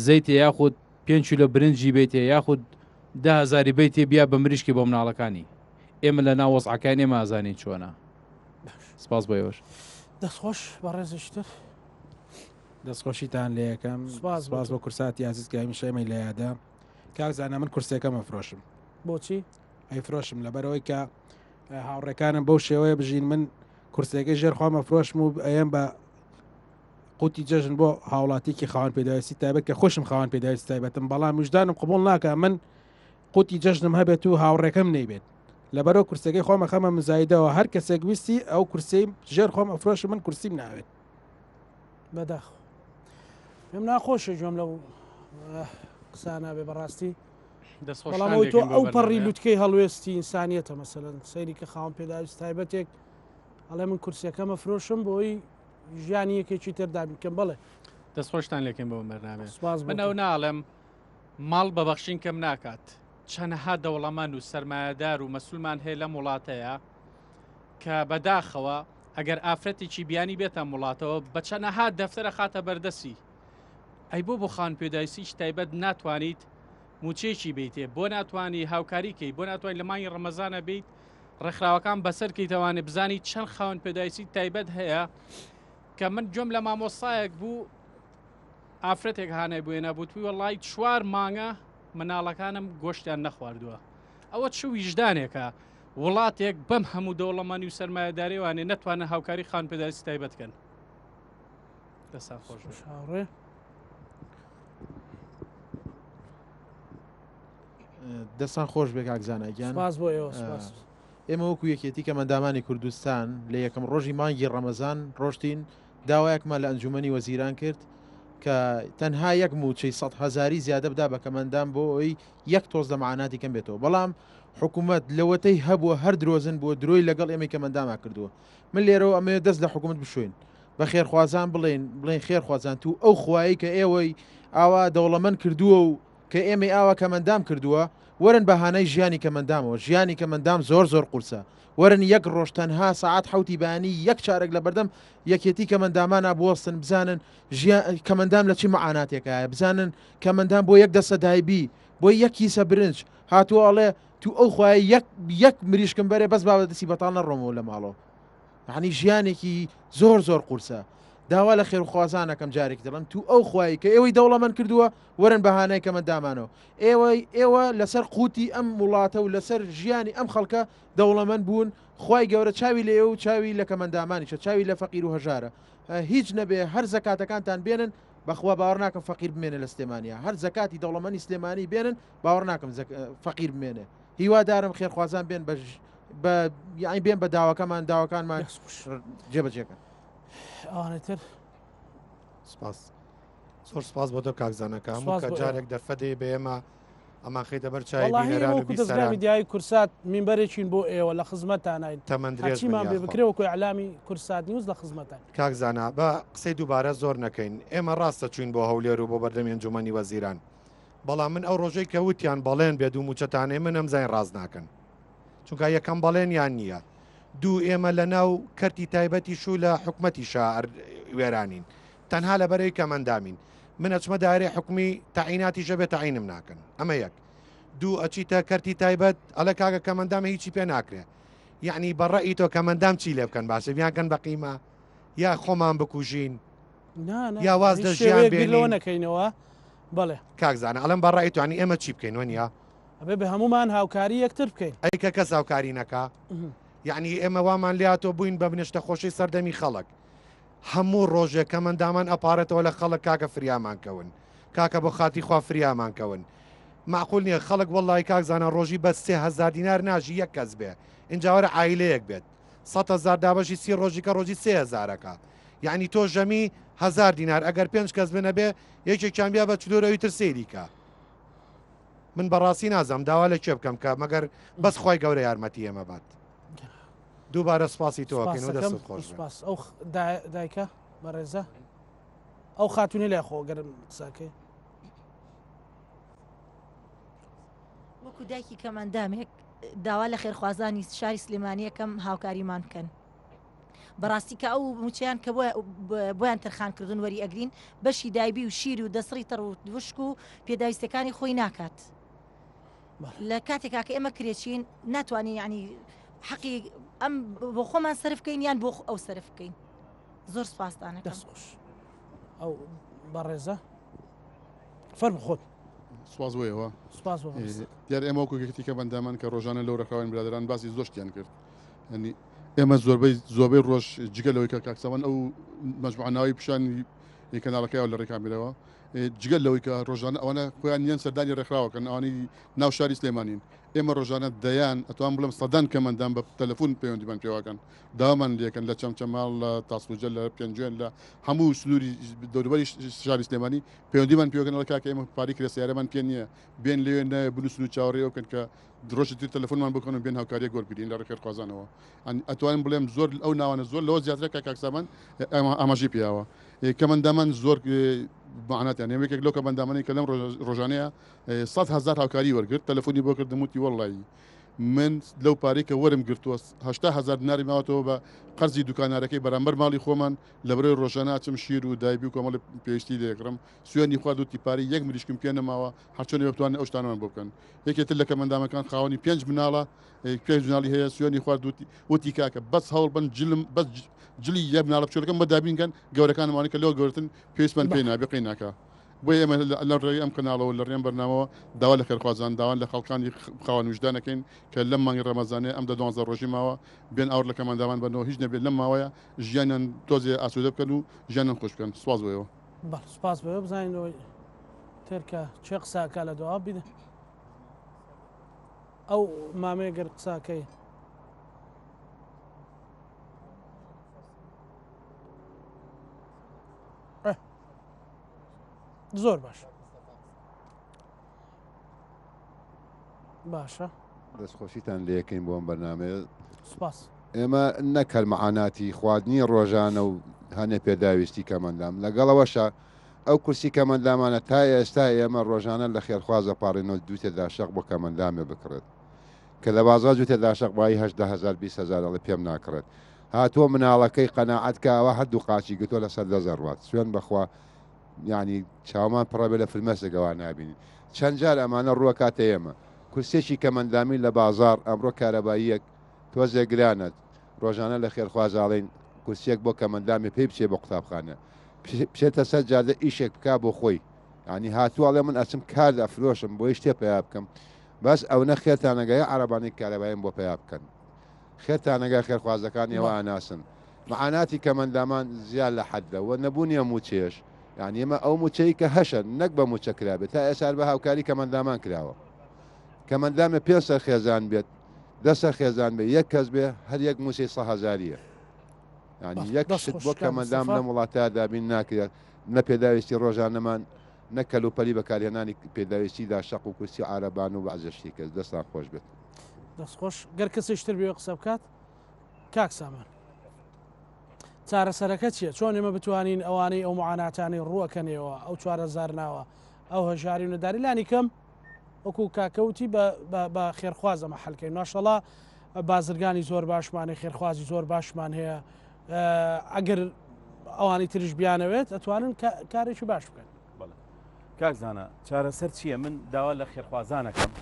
زەیتێ یاخود پێنج کیلۆ برنجی بیتێ یاخود دە هەزاری بیتێ بیا بە مریشکی بۆ مناڵەکانی ئێمە لە ناو وەزعەکانی ئێمە ئازانین چۆنە سپاس بۆ ئێوەش. دەستخۆش بەڕێزیشتر. دەستخۆشیتان لێ یەکەم سپاس بۆ سپاس تۆ. بۆ کورساتی ئازیز کە هەمیشە ئێمەی لە یادە کاک زانا من کورسیەکەم ئەفرۆشم. بۆچی؟ ئەیفرۆشم لەبەرئەوەی کە هاوڕێکانم بەو شێوەیە بژین من کورسیەکەی ژێر خۆم ئەفرۆشم و ئەیەم بە قوتی جەژن بۆ هاوڵاتیکی خاوەن پێداویستی تایبەت کە خۆشم خاوەن پێداویستی تایبەتم بەڵام وژدانم قبول ناکە من قوتی جەژنم هەبێت و هاوڕێکەم نەیبێت لەبەرەوە کورسەکەی خۆم ئەخەمە مزایدەوە هەر کەسێک ویستی ئەو کورسی ژێر خۆم ئەفرۆشم من کورسیم ناوێت. بەداخەوە پێم ناخۆشە گوێم لەو قسانە بێ بەڕاستی بەڵام ئەوەی تۆ ئەو پەڕی لوتکەی هەڵوێستی ئینسانیەتە مەسەلەن سەیری کە خاوەن پێداویست تایبەتێک ئەڵێ من کورسیەکەمە فرۆشم بۆی ژیانی یەکێکی تر دابین بکەم بەڵێ. دەستخۆشتان لێکەین بۆ بەرنامەیە. سوپاس بۆ من تۆ. ئەو ناڵێم ماڵ بە بەخشین کەم ناکات چەنەها دەوڵەمەند و سەرمایەدار و مەسولمان هەیە لەم وڵاتەیە کە بەداخەوە ئەگەر ئافرەتێکی بیانی بێتە ئەم وڵاتەوە بە چەنەها دەفتەرە خاتە بەردەسی ئەی بۆ بۆ خان پێداویستیی تایبەت ناتوانیت موچەیەکی بیتێ بۆ ناتوانی هاوکاری کەی بۆ ناتوانانی لە مانگی ڕەمەزانە بیت ڕێکخراوەکان بەسەر کەیتەوانێ بزانی چەند خاوەن پێداویستی تایبەت هەیە کە من گوێم لە مامۆستایەک بوو ئافرەتێک هانای بوێنە بوتوی وەڵی چوار مانگە مناڵەکانم گۆشتیان نەخواردووە ئەوە چ ویژدانێکە وڵاتێک بەم هەموو دەوڵەمەنی و سەرمایەداریوانێ نەتوانن هاوکاری خان پێداویستی تایبەت کەن دەستان خۆش هاوڕێ دەستان خۆش بێ کاک زانا گیان. سپاس بۆ ئێوە سپاس. ئێمە وەکو یەکێتی کەمەندامانی کوردستان لە یەکەم ڕۆژی مانگی ڕەمەزان ڕۆشتین داوایەکمان لە ئەنجومەنی وەزیران کرد کە تەنها یەک موچەی سە هەزاری زیادە بدا بە کەمەندام بۆ ئەوی یەک تۆز لە معاناتی کەم بێتەوە بەڵام حکوومەت لەوەتەی هەبووە هەر درۆزن بووە درۆی لەگەڵ ئێمەی کەمەنداما کردووە من لێرەوە ئەمەوێت دەست لە حکوومەت بشوین بە خێرخوازان بڵێن بڵێن خێرخوازان تو ئەو خوایی کە ئێوەی ئاوا دەوڵەمەند کردووە و کە ئێمەی ئاوا کەمەندام کردووە وەرن بە هانای ژیانی کەمەندامەوە ژیانی کەمەندام زۆر زۆر قورسە وەرن یەک ڕۆژ تەنها سەعات حەوتی بەیانی یەک چارەک لە بەردەم یەکێتی کەمەندامانا بوەستن بزانن ژیان کەمەندام لە چی مەعاناتێکایە بزانن کەمەندام بۆ یەک دەسە دایبی بۆ یەک کیسە برنج هاتووە ئەڵێ تو ئەو خوایە یەک یەک مریشکم بەرێ بەس با بە دەستی بەتاڵ نەڕۆمەوە لە ماڵەوە یعنی ژیانێکی زۆر زۆر قورسە داوا لە خێرخوازانەکەم جارێکی دەڵم تو ئەو خوای کە ئێوەی دەوڵەمەند کردووە وەرن بە هانای کەمەندامانەوە ئێوەی ئێوە لەسەر قوتی ئەم وڵاتە و لەسەر ژیانی ئەم خەڵکە دەوڵەمەند بوون خوای گەورە چاوی لە ئێوە و چاوی لە کەمەندامانیشە چاوی لە فەقیر و هەژارە هیچ نەبێ هەر زەکاتەکانتان بێنن بەخوا باوەڕ ناکەم فەقیر بمێنێ لە سلێمانیا هەر زەکاتی دەوڵەمەنی سلێمانی بێنن باوەڕ ناکەم فەقیر بمێنێ هیوادارم خێرخوازان بێن بە بە یانی بێن بە داواکەمان داواکانمان جێبەجێکەن. ئەوانەی تر سپاس زۆر سپاس بۆ تۆ کاک زانا کە هەموو کە جارێک دەرفەت دەی بە ئێمە. ئەمان خەیتە بەر چاوی وەڵاهی بینەران ئێمە و وەکو دەزگای بیسەران. میدیایی کوردسات مینبەرێکین بۆ ئێوە لە خزمەتتانین تەمەن درێژ بن هەرچیمان پێ یاخوا. بکرێ وەکو ئیعلامی کوردسات نیوز لە خزمەتتاین. کاک زانا با قسەی دووبارە زۆر نەکەین ئێمە ڕاستە چوین بۆ هەولێر و بۆ بەردەمی ئەنجومەنی وەزیران بەڵام من ئەو ڕۆژەی کە وتیان بەڵێن بێ دوو موچەتان ئێمە نەمزانی ڕاست ناکەن چونکە یەکەم بەڵێنیان نییە دوو ئێمە لە ناو کەرتی تایبەتیش و لە حکومەتیشا وێرانین تەنها لەبەرەی کەمەندامین من ئەچمە دایرەی حکومی تەعیناتیشە بێ تەعینم ناکەن ئەمە یەک دوو ئەچیتە کەرتی تایبەت ئەڵێ کاکە کەمەندامە هیچی پێ ناکرێ یعنی بە ڕەئی تۆ کەمەندام چی لێ بکەن باشە بیانکەن بە قیمە یا خۆمان بکوژین یا واز لە ژیان بێنەوە نەکەینەوە بەڵێ کاک زانە ئەڵم بە ڕەئی توانی ئێمە چی بکەین وەنیە ئەبێ بە هەمومان هاوکاری یەکتر بکەین ئەی کە کەس هاوکاری نەکا یعنی ئێمە وامان لاتۆ بووین بە بنێشتە خۆشی سەردەمی خەڵک هەموو ڕۆژێک کەمەندامان ئەپارێتەوە لە خەڵک کاکە فریامان کەون کاکە بۆ خاتی خوا فریامان کەون معقول نییە خەڵک وەڵی کاک زانە ڕۆژی بە 3000 دینار ناژی یەک کەس بێ اینجا وەرە عایلەیەک بێت 100 هزار دابەشی سی ڕۆژی کە ڕۆژی 3000ەکە یعنی تۆ ژەمی هزار دینار ئەگەر پێنج کەس بنەبێ یەکێکیان بیا بە چلۆرەوی تر سەیری کە من بەڕاستی نازانم داوا لە کێ بکەم کە مەگەر بەس خوای گەورە یارمەتی ئێمە بات. دووبارە سپاسی تۆ ئەکەین و دەستت خۆش بێت. سپاس ئەو دایکە بەڕێزە ئەو خاتونی لای خۆ گەرم قسەکەی. وەکو دایکی کەمئەندامێک داوا لە خێرخوازانی شاری سلێمانیەکەم هاوکاریمان بکەن. بەڕاستی کە ئەو موچەیان کە بۆیان تەرخان کردون وەری ئەگرین بەشی دایبی و شیر و دەسڕی تەڕ و وشک و پێداویستەکانی خۆی ناکات لە کاتێکا کە ئێمە کرێچین ناتوانین ینی حەقی ئەم بۆ خۆمان سەرف بکەین یان بۆ ئەو سەرف بکەین زۆر سپاستانە دەست خۆش ئەو بەڕێزە فەرموو خۆت. سپاس بۆ ئێوە. سپاس بۆ بەڕێزت. دیار ئێمە وەکو یەکێتی کەمئەندامان کە ڕۆژانە لەو ڕێکخراوەین برادەران باسی زۆر شتیان کرد یعنی ئێمە زۆربەی زۆربەی ڕۆژ جگە لەوەی کە کاک سامان ئەو مەجموعە ناوی پیشانی کەناڵەکەیەوە لە ڕێی کامێرەوە جگە لەوەی کە ڕۆژانە ئەوانە خۆیان یەن سەردانی ڕێکخراوەکەن ئەوانەی ناو شاری سلێمانین ئێمە ڕۆژانە دەیان ئەتوان بڵێم سەدان کەمەندان بە تەلەفۆن پەیوەندیمان پێواکەن داوامان لەکەن لە چەمچەماڵ لە تاسڵوجە لە پێنجوێن لە هەموو سنووری دەوروبەری شاری سلێمانی پەیوەندیمان پێوەکەن ئەڵێ کاکە ئێمە پارەی کرێ سەیارەمان پێ نییە بێن لەوێ ناوێ بنووسن و چاوەڕێ بکەن کە ڕۆژی تر تەلەفۆنمان بکەن و بێن هاوکاریەک وەربگرین لە ڕێکخێرخوازانەوە ئەتوانم بڵێم زۆر ئەو ناوانە زۆر لەوە زیاترە کە کاک سامان ئاماژەی پێیاوە کەمەندامان زۆر معناتیان یەکێک لەو کەمەندامانەی کە لەم ڕۆژانەیە 100 هزار هاوکاری وەرگرت تەلەفۆنی بۆ کردم وتی وەڵی من لەو پارەی کە وەرم گرتووە 80 هزار دیناری ماوەتەوە بە قەرزی دوکانارەکەی بەرامبەر ماڵی خۆمان لە بەرەی ڕۆژانە ئەچم شیر و دایبی و کۆمەڵی پێویستی لێکڕم سوێنی خوارد وتی پارەی یەک مریشکم پێ نەماوە هەرچۆنێ بتوانن ئەو شتانەمان بۆ بکەن یەکێ تر لە کەمەندامەکان خاوەنی پێنج مناڵە پێنج مناڵی هەیە سوێنی خوارد وتی کاکە بەس هەوڵ بن جلم بەس جلی یەک مناڵە بچووکەکەم بە دابین کەن گەورەکانم ئەوانەی کە لەوە گەورەترن پێویستمان پێی نابێ قەی ناکا بۆیە ئێمە لە ڕێی ئەم کەناڵەوە لە ڕێم بەرنامەوە داوا لە خێرخوازان داوا لە خەڵکانی خاوەن ویژدان ئەکەین کە لەم مانگی ڕەمەزانەیە ئەم دە دوانزە ڕۆژی ماوە بێن ئاوڕ لە کەمەندامان بەنەوە هیچ نەبێت لەم ماوەیە ژیانیان تۆزێ ئاسوودە بکەن و ژیانیان خۆش بکەن سوپاس بۆ ئێوە. بەڵێ سوپاس بۆ ئێوە بزانین ئەوەی تر کە کێ قسە ئەکا لە دوا بیدە ئەو مامەیە گەر قساکەی زۆر باش باشە. دەستخۆشیتان لێکەین بۆ ئەم بەرنامەیە. سوپاس. ئێمە نەک هەر مەعاناتی خواردنی ڕۆژانە و هەنێ پێداویستی کەمەندام لەگەڵەوەشا ئەو کورسی کەمەندامانە تا ئێستا ئێمە ڕۆژانە لە خێرخواز ئەپاڕێنەوە جووتێ داشەق بۆ کەمەندامێ بکڕێت کە لە بازاڕ جووتێ داشەق بایی هەشت 10 هەزار 20 هەزار ئەڵێ پێم ناکڕێت هاتووە مناڵەکەی قەناعەت کە ئەوە هەردوو قاچی گرتووە لەسەر دەست ئەڕوات سوێن بەخوا یانی چاومان پڕە بێ لە فرمێسک ئەوا نابینین چەند جار ئەمانە ڕووەکاتە ئێمە کورسیەکی کەمەندامی لە بازاڕ ئەمڕۆ کارەباییەک تۆزێ گرانە ڕۆژانە لە خێرخواز ئاڵێین کورسیەک بۆ کەمەندامێ پێی بچێ بۆ قوتابخانە بچێتە سەر جادە ئیشێک بکا بۆ خۆی یانی هاتووە ئەڵێ من ئەچم کارد ئەفرۆشم بۆی شتێ پەیا بکەم بەس ئەونە خێرتانەگەیە عەرەبانەی کارەباییم بۆ پەیا بکەن خێرتانەگا خێرخوازەکان ئێوە ئەناسن معاناتی کەمەندامان زیاد لە حەدە وە نەبوونی ئەم موچەیەش یانی ئێمە ئەو موچەی کە هەشە نەک بە موچە کرابێت تا ئێستا هەر بە هاوکاری کەمەندامان کراوە کەمەندامێ پێنج سەر خێزان بێت دە سەر خێزان بێ یەک کەس بێ هەر یەک موچەی سە هەزاریە یانی یەک شت بۆ کەمەندام لەم وڵاتە دابین ناکرێت نە پێداویستی ڕۆژانەمان. نە کەلوپەلی بەکارهێنانی پێداویستی داشەق و کورسی و عارەبان و بەعزێ شتی کەس. دەستان خۆش بێت. دەست خۆش گەر کەسێکی تر بێ قسە بکات کاک سامان چارەسەرەکە چییە چۆن ئێمە بتوانین ئەوانەی ئەو معاناتانەی ڕووەکەنەوە ئەو 4000 ناوە ئەو هەژاری و نەداری لانی کەم وەکو کاکەوتی بە خێرخوازەمە حلکەین ماشەڵا بازرگانی زۆر باشمانە خێرخوازی زۆر باشمان هەیە ئەگەر ئەوانی تریش بیانەوێت ئەتوانن کارێکی باش بکەن. کاک زانا چارەسەر چییە من داوا لە خێرخوازانەکەم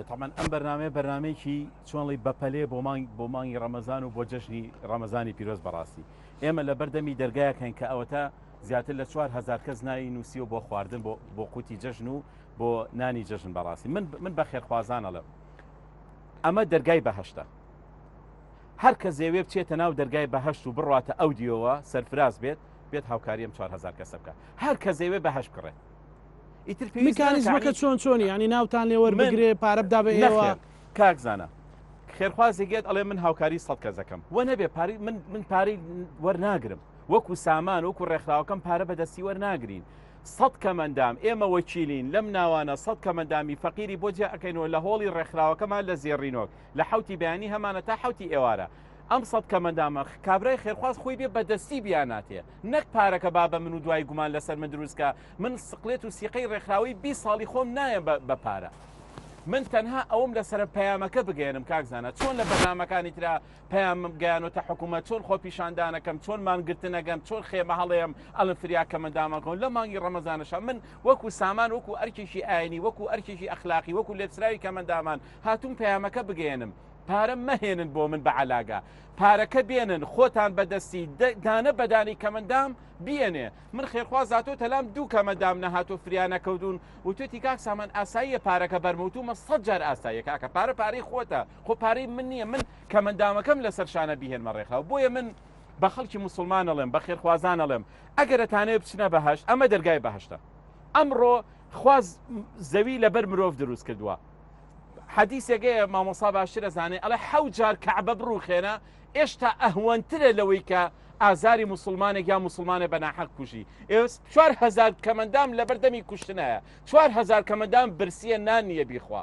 تامان ئەم بەرنمەیە بەرنمەیەکی چۆنڵی بەپەلێ بۆ مانگ بۆ مانگی ڕەمەزان و بۆ جەژنی ڕەمەزانی پیرۆز بەڕاستی ئێمە لە بەردەمی دەرگایەکەین کە ئەوەتا زیاتر لە 4هزار کەس ناوی نووسیوە بۆ خواردن بۆ بۆ قوتی جەژن و بۆ نانی جەژن بەڕاستی من من بە خێرخوازانەڵێم ئەمە دەرگای بەهشتە هەر کەس دەیەوێ بچێتە ناو دەرگای بەهەشت و بڕواتە ئەو دیوەوە سەرفراز بێت، بێت هاوکاری ئەم 4000 کەسە بکات. هەر کەس دەیەوێ بەهەشت بکڕێت. ئیتر پێویست ناکا میکانیزمەکە چۆن چۆنی یانی ناوتان لێ وەربگرێ پارە بدا بە ئێوە؟ نەخێر کاک زانا خێرخوازێک یەت ئەڵێ من هاوکاری 100 کەس دەکەم وە نەبێ پارەی من من پارەی وەرناگرم وەکو سامان وەکو ڕێکخراوەکەم پارە بەدەستی وەرناگرین سەد کەمەندام ئێمە وەکیلین لەم ناوانە سەد کەمەندامی فەقیری بۆ جیا ئەکەینەوە لە هۆڵی ڕێکخراوەکەمان لە زێڕینۆک لە حەوتی بەیانی هەمانە تا حەوتی ئێوارە ئەم سەد کەمەندامە کابرای خێرخواز خۆی بێ بەدەستی بیاناتێ نەک پارەکە با بە من و دوای گومان لەسەر من دروست کا من سقلێت و سیقەی ڕێکخراوەی 20 ساڵی خۆم نایەم بە پارە من تەنها ئەوم لەسەرە پەیامەکە بگەیەنم کاک زانا چۆن لە بەرنامەکانی ترا پەیامم گەیانۆتە حکوومەت چۆن خۆپیشاندانەکەم چۆن مانگرتنەگەم چۆن خێمە هەڵێم ئەڵم فریا کەمەندامان کۆن لە مانگی ڕەمەزانەشا من وەکو سامان وەکو ئەرکێکی ئاینی وەکو ئەرکێکی ئەخلاقی وەکو لێپسراوی کەمەندامان هاتووم پەیامەکە بگەیەنم پارە مەهێنن بۆ من بە عەلاگە پارەکە بێنن خۆتان بەدەستی دانە بەدانی کەمەندام بیەنێ من خێرخواز هاتۆ تەلام دوو کەمەندام نەهاتۆ فریا نەکەوتون وتوێتی کاک سامان ئاساییە پارەکە بەرمە وتومە سەد جار ئاساییە کاکە پارە پارەی خۆتە خۆ پارەی من نییە من کەمەندامەکەم لەسەر شانە بیهێنمە ڕێکخراو بۆیە من بە خەڵکی موسڵمان ئەڵێم بە خێرخوازان ئەڵێم ئەگەر ئەتانەوێ بچنە بەهەشت ئەمە دەرگای بەهەشتە ئەمڕۆ خوا زەوی لەبەر مرۆڤ دروست کردووە حەدیسێک هەیە مامۆسا باشتر ئەزانێ ئەڵێ حەوت جار کەعبە بڕوخێنە ئێشتا ئەهوەنترە لەوەی کە ئازاری موسڵمانێک یا موسڵمانێ بە ناحەق کوژی 4000 کەمەندام لەبەر دەمی کوشتنایە 4000 کەمەندام برسیە نان نییە بیخوا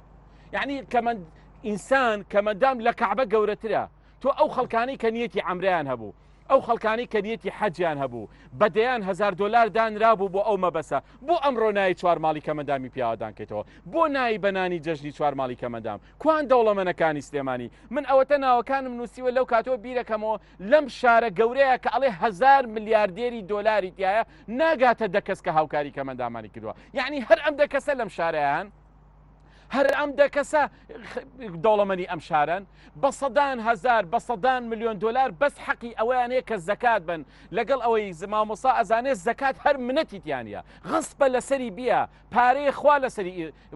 یعنی کەمەند ئینسان کەمەندام لە کەعبە گەورەترە تۆ ئەو خەڵکانەی کە نیەتی عەمرەیان هەبوو، ئەو خەڵکانەی کە نیەتی حەجیان هەبوو، بە دەیان هەزار دۆلار دانرابوو بۆ ئەو مەبەسە، بۆ ئەمڕۆ نایەی چوار ماڵی کەمەندامی پیاوەدان کەیتەوە؟ بۆ نایەی بە نانی جەژنی چوار ماڵی کەمەندام؟ کوان دەوڵەمەنەکانی سلێمانی؟ من ئەوەتە ناوەکانم نووسیوە لەو کاتەوە بیرەکەمەوە لەم شارە گەورەیە کە ئەڵێ هەزار ملیاردێری دۆلاری تیایە ناگاتە دە کەس کە هاوکاری کەمەندامانی کردووە یەعنی هەر ئەم دە کەسە لەم شارەیان؟ هەر ئەم دە کەسە دەوڵەمەنی ئەم شارەن بە سەدان هەزار بە سەدان ملیۆن دۆلار بەس حەقی ئەوەیان هەیە کە زەکات بن لەگەڵ ئەوەی مامۆسا ئەزانێ زەکات هەر منەتی تیانە غەسبە لەسەری بیە پارەی خوا لەسەری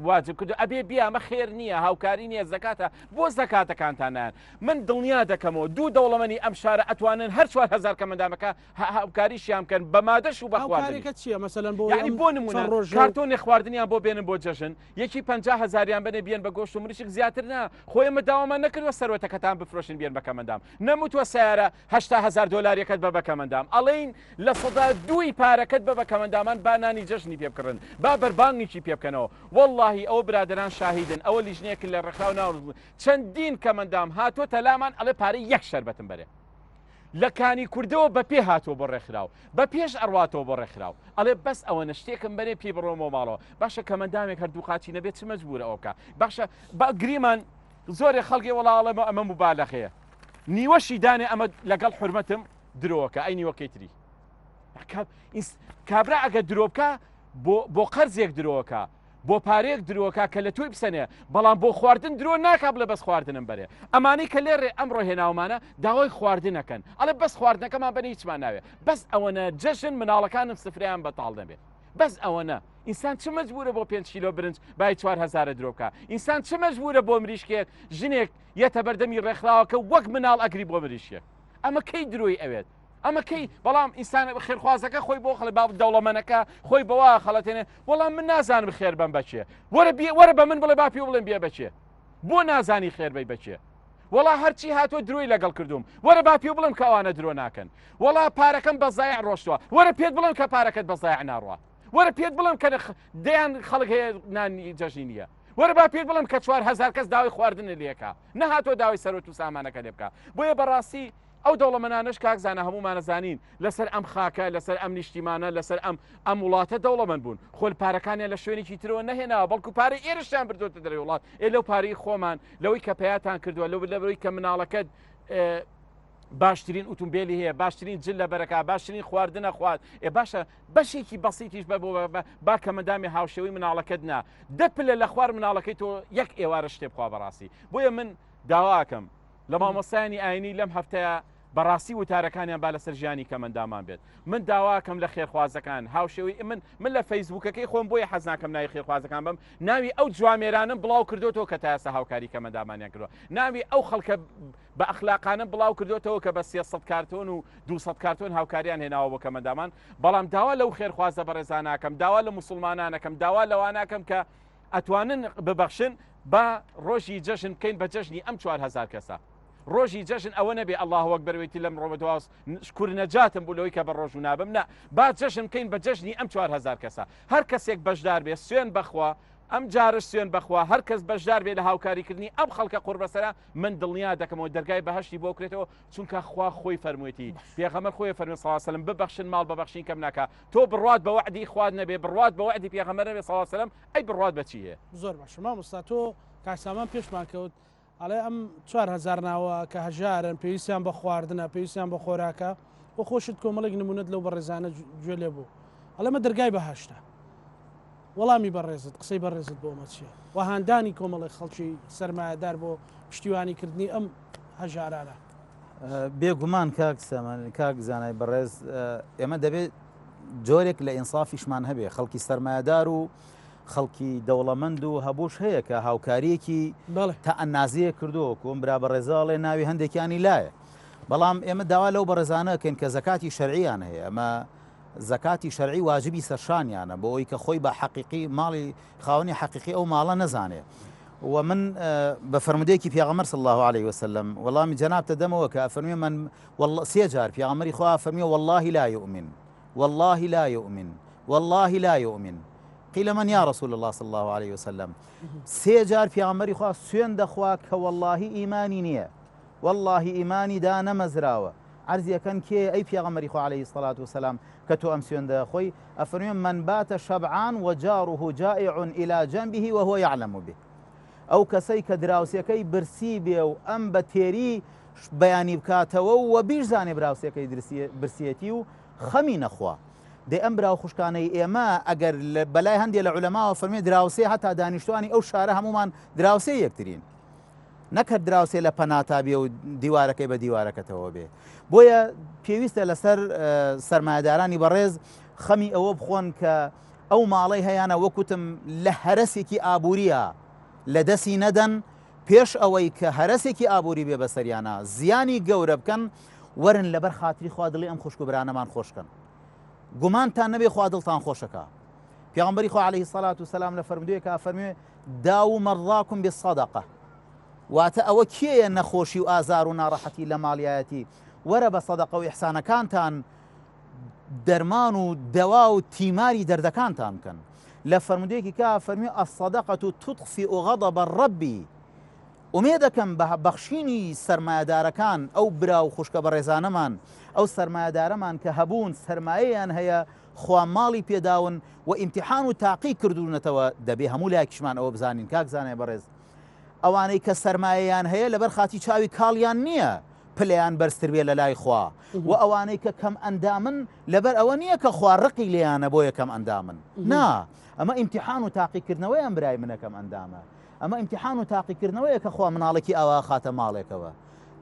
واجب کردو ئەبێ بیە ئەمە خێر نییە هاوکاری نییە زەکاتە بۆ زەکاتەکانتان نایەن من دڵنیا دەکەمەوە دوو دەوڵەمەنی ئەم شارە ئەتوانن هەر 4000 کەمەندامەکە هاوکاریشیان بکەن بە مادەش و بە خواردنیش. هاوکاریەکە چیە مەسەلەن بۆ یانی بۆ نمونە کارتۆنێ خواردنیان بۆ بێنن بۆ جەژن یەکی 50 هەزاریان بەنێ بیەن بە گۆشت و مریشک زیاتر نا خۆ ئێمە داوامان نەکردوە سەروەتەکەتان بفرۆشن بیەن بە کەمەندام نەموتوە سەیارە 80 هەزار دۆلاریەکەت بە بە کەمەندام ئەڵێین لە سەدا دووی پارەکەت بە بە کەمەندامان با نانی جەژنی پێ بکڕن با بەربانگێکی پێ بکەنەوە وەڵاهی ئەوە برادەران شاهیدن ئەوە لیژنەیەک لە ڕێکخراو ناو چەندین کەمەندام هاتۆتە لامان ئەڵێ پارەی یەک شەربەتم بەرێ لە کانی کوردەوە بە پێ هاتووە بۆ ڕێکخراو، بە پێش ئەڕواتەوە بۆ ڕێکخراو، ئەڵێ بەس ئەوەنە شتێکم بەرێ پێی بڕۆمەوە ماڵەوە، باشە کەمەندامێک هەر دوو قاچی نەبێ چ مەجبوورە ئەوە بکا، باشە با گریمان زۆرێ خەڵکی وەڵا ئەڵێ ئەمە موبالەغەیە، نیوەشی دانێ ئەمە لەگەڵ حورمەتم درۆکە، ئەی نیوەکەی تری؟ کابرا ئەگەر درۆ بکا بۆ قەرزێک درۆکە، بۆ پارەیەک درۆکا کە لە تۆی بسەنێ بەڵام بۆ خواردن درۆ ناکا بڵێ بەس خواردنم بەرێ ئەمانەی کە لێرێ ئەمڕۆ هێناومانە داوای خواردنەکەن ئەڵێ بەس خواردنەکەمان بەنێ هیچمان ناوێ بەس ئەوەنە جەژن مناڵەکانم سفرەیان بەتاڵ نەبێ بەس ئەوەنە ئینسان چ مەجبورە بۆ 5 کیلۆ برنج بای 4 هەزارە درۆ بکا ئینسان چ مەجبورە بۆ مریشکێک ژنێک یەتە بەردەمی ڕێکخراوەکە وەک مناڵ ئەگری بۆ مریشکێک ئەمە کەی درۆی ئەوێت ئەمە کەی بەڵام ئینسان خێرخوازەکە خۆی بۆ خەڵێ باب دەوڵەمەنەکە خۆی بەوە خەڵەتێنێ وەڵام من نازانم خێر بەم بەچێ وەرە بێ وەرە بە من بڵێ با پێ بڵێم بێ بەچێ بۆ نازانی خێر بەی بەچێ وەڵا هەرچی هاتووە درۆی لەگەڵ کردوم وەرە با پێ بڵێم کە ئەوانە درۆ ناکەن وەڵا پارەکەم بە زایع ڕۆشتووە وەرە پێت بڵێم کە پارەکەت بە زایع ناڕوا. وەرە پێت بڵێم کە دەیان خەڵک هەیە نانی جەژنی نییە. وەرە با پێت بڵێم کە 4000 کەس داوای خواردنە لێکا نەهاتووە داوای سەرۆت و سامانەکە لێ بکا. بۆیە بەڕاستی ئەو دەوڵەمەنانەش کاک زانا هەموومانە زانین لەسەر ئەم خاکە لەسەر ئەم نیشتیمانە لەسەر ئەم ئەم وڵاتە دەوڵەمەند بوون خۆل پارەکانیان لە شوێنێکی ترەوە نەهێناوە بەڵکو پارەی ئێرەشیان بردۆتە دەرەوەی وڵات ئێ لەو پارەی خۆمان لەوەی کە پەیاتان کردووە لەو لەوەی کە مناڵەکەت باشترین ئوتومبیلی هەیە باشترین جل لە بەرەکە باشترین خواردنە خوارد ئێ باشە بەشێکی بەسیتیش بە بۆ با کەمەندامی هاوشێوەی مناڵەکەت نا دە پلە لە خوار مناڵەکەی تۆ یەک ئێوارە شتێ بخوا بەڕاستی بۆیە من داواکەم لە مامۆستایانی ئاینی لەم هەفتەیە بەڕاستی وتارەکانیان با لەسەر ژیانی کەمەندامان بێت من داواکەم لە خێرخوازەکان هاوشێوەی من من لە فەیسبوکەکەی خۆم بۆیە حەز ناکەم ناوی خێرخوازەکان بم ناوی ئەو جوامێرانم بڵاو کردوتەوە کە تا ئێستا هاوکاری کەمەندامانیان کردووە ناوی ئەو خەڵکە بە ئەخلاقانم بڵاو کردوتەوە کە بە 300 کارتۆن و 200 کارتۆن هاوکاریان هێناوە بۆ کەمەندامان بەڵام داوا لەو خێرخوازە بەڕێزاناکەم داوا لە موسڵمانانەکەم داوا لەواناکەم کە ئەتوانن ببەخشن با ڕۆژی جەژن بکەین بە جەژنی ئەم 4000 کەسە ڕۆژی جەژن ئەوە نەبێ اللە اکبر ویتی لەم ڕۆ بەدواوە شکور نەجاتم بوو لەوەی کە بە ڕۆژوو نابم نا با جەژن بکەین بە جەژنی ئەم 4000 کەسە هەر کەسێک بەشدار بێ سوێن بەخوا ئەم جارش سوێن بەخوا هەر کەس بەشدار بێ لە هاوکاریکردنی ئەم خەڵکە قوربەسەرە من دڵنیا دەکەمەوە دەرگای بەهەشتی بۆ کرێتەوە چونکە خوا خۆی فەرموویەتی پێغەمبەر خۆی فەرمی صلی الله علیه و سلم ببەخشن ماڵ بەبەخشین کەم ناکا تۆ بڕوات بە وەعدی خوات نەبێ بڕوات بە وەعدی پێغەمبەر نەبێ صلی الله علیه و سلم ئەی بڕوات بە چی هەیە؟ زۆر باشە مامۆستا تۆ کاک سامان پێشمان کەوت ئەڵێ ئەم 4000 ناوە کە هەژارن پێویستیان بە خواردنە پێویستیان بە خۆراکە و خۆشت کۆمەڵێک نمونەت لەو بەڕێزانە گوێ لێ بوو ئەڵێ مە دەرگای بەهشتە وەڵامی بەڕێزت قسەی بەڕێزت بۆ ئەمە چییە و هاندانی کۆمەڵێک خەڵکی سەرمایەدار بۆ پشتیوانیکردنی ئەم هەژارانە بێگومان کاک سامان کاک زانای بەڕێز ئێمە دەبێت جۆرێک لە ئینسافیشمان هەبێ خەڵکی سەرمایەدار و خەڵکی دەوڵەمەند و هەبووش هەیە کە هاوکاریەکی تا ئەنازەیە کردووە کۆم برا بەڕێزاڵێ ناوی هەندێکیانی لایە بەڵام ئێمە داوا لەو بەڕێزانەکەین کە زەکاتی شەرعیان هەیە ئەمە زەکاتی شەرعی واجبی سەرشانیانە بۆ ئەوی کە خۆی بە حەقیقی ماڵی خاوەنی حەقیقی ئەو ماڵە نەزانێ و من بە فەرمودەیەکی پێغەمبەر صلی الله علیه وسلم وەڵامی جەنابتە دەمەوە کە ئەفەرموێ من والله سێ جار پێغەمبەری خوا فەرموێ والله لا يؤمن والله لا يؤمن والله لا يؤمن قيل من يا رسول الله صلى الله عليه وسلم سێ جار پێغەمبەری خوا سوێن دەخوا کە واللهی ئیمانی نییە واللهی ئیمانی دانەمەزراوە عەرزی ئەکەن کێیە ئەی پێغەمبەری خوا علیە الصلوة والسلام کە تۆ ئەم سوێندە ئەخۆی؟ ئەفەرموێ من بات شبعان وجاره جائع الی جنبه وهو یعلم به ئەو کەسەی کە دراوسێکەی برسی بێ و ئەم بە تێری بەیانی بکاتەوە و وە بیشزانێ براوسێکەی برسیەتی و خەمی نەخوا دەی ئەم برا و خوشکانەی ئێمە ئەگەر بەلای هەندێ لە عولەماوە فەرمێ دراوسێ هەتا دانیشتوانی ئەو شارە هەمومان دراوسێ یەکترین نەک هەر دراوسێ لە پەناتا بێ و دیوارەکەی بە دیوارەکەتەوە بێ بۆیە پێویستە لەسەر سەرمایەدارانی بەڕێز خەمی ئەوە بخۆن کە ئەو ماڵەی هەیانە وەکوتم لە هەرەسێکی ئابووریە لە دەستی نەدەن پێش ئەوەی کە هەرەسێکی ئابووری بێ بەسەریانە زیانی گەورە بکەن وەرن لەبەر خاتری خوا دڵی ئەم خوشک و برانەمان خۆشکەن گومانتان نەبێ خوا دڵتان خۆشەکە پێغەمبەری خوا عەلەیهی سەلات وسەلام لە فەرمودەیەکا فەرموێ داوو مەرضاکم بالصدقە واتە ئەوە کێیە نەخۆشی و ئازار و ناڕەحەتی لە ماڵیایەتی وەرە بە سەدەقە و ئیحسانەکانتان دەرمان و دەوا و تیماری دەردەکانتان بکەن لە فەرمودەیەکی کا فەرمی الصدقة تطفئ غضب الرب ئومێدەکەم بە بەخشینی سەرمایەدارەکان ئەو برا و خوشکە بەڕێزانەمان ئەو سەرمایەدارەمان کە هەبوون سەرمایەیان هەیە خوا ماڵی پێداون و ئیمتیحان و تاقی کردوونەتەوە دەبێ هەموو لایەکیشمان ئەوە بزانین کاک زانای بەڕێز ئەوانەی کە سەرمایەیان هەیە لەبەر خاتی چاوی کاڵیان نییە پلەیان بەرزتر بێ لە لای خوا و ئەوانەی کە کەم ئەندامن لەبەر ئەوە نییە کە خوا ڕقی لێیانە بۆیە کەم ئەندامن نا ئەمە ئیمتیحان و تاقیکردنەوەیان برای منە کەم ئەندامە ئەمە ئیمتیحان و تاقیکردنەوەیە کە خوا مناڵێکی ئاوا خاتە ماڵێکەوە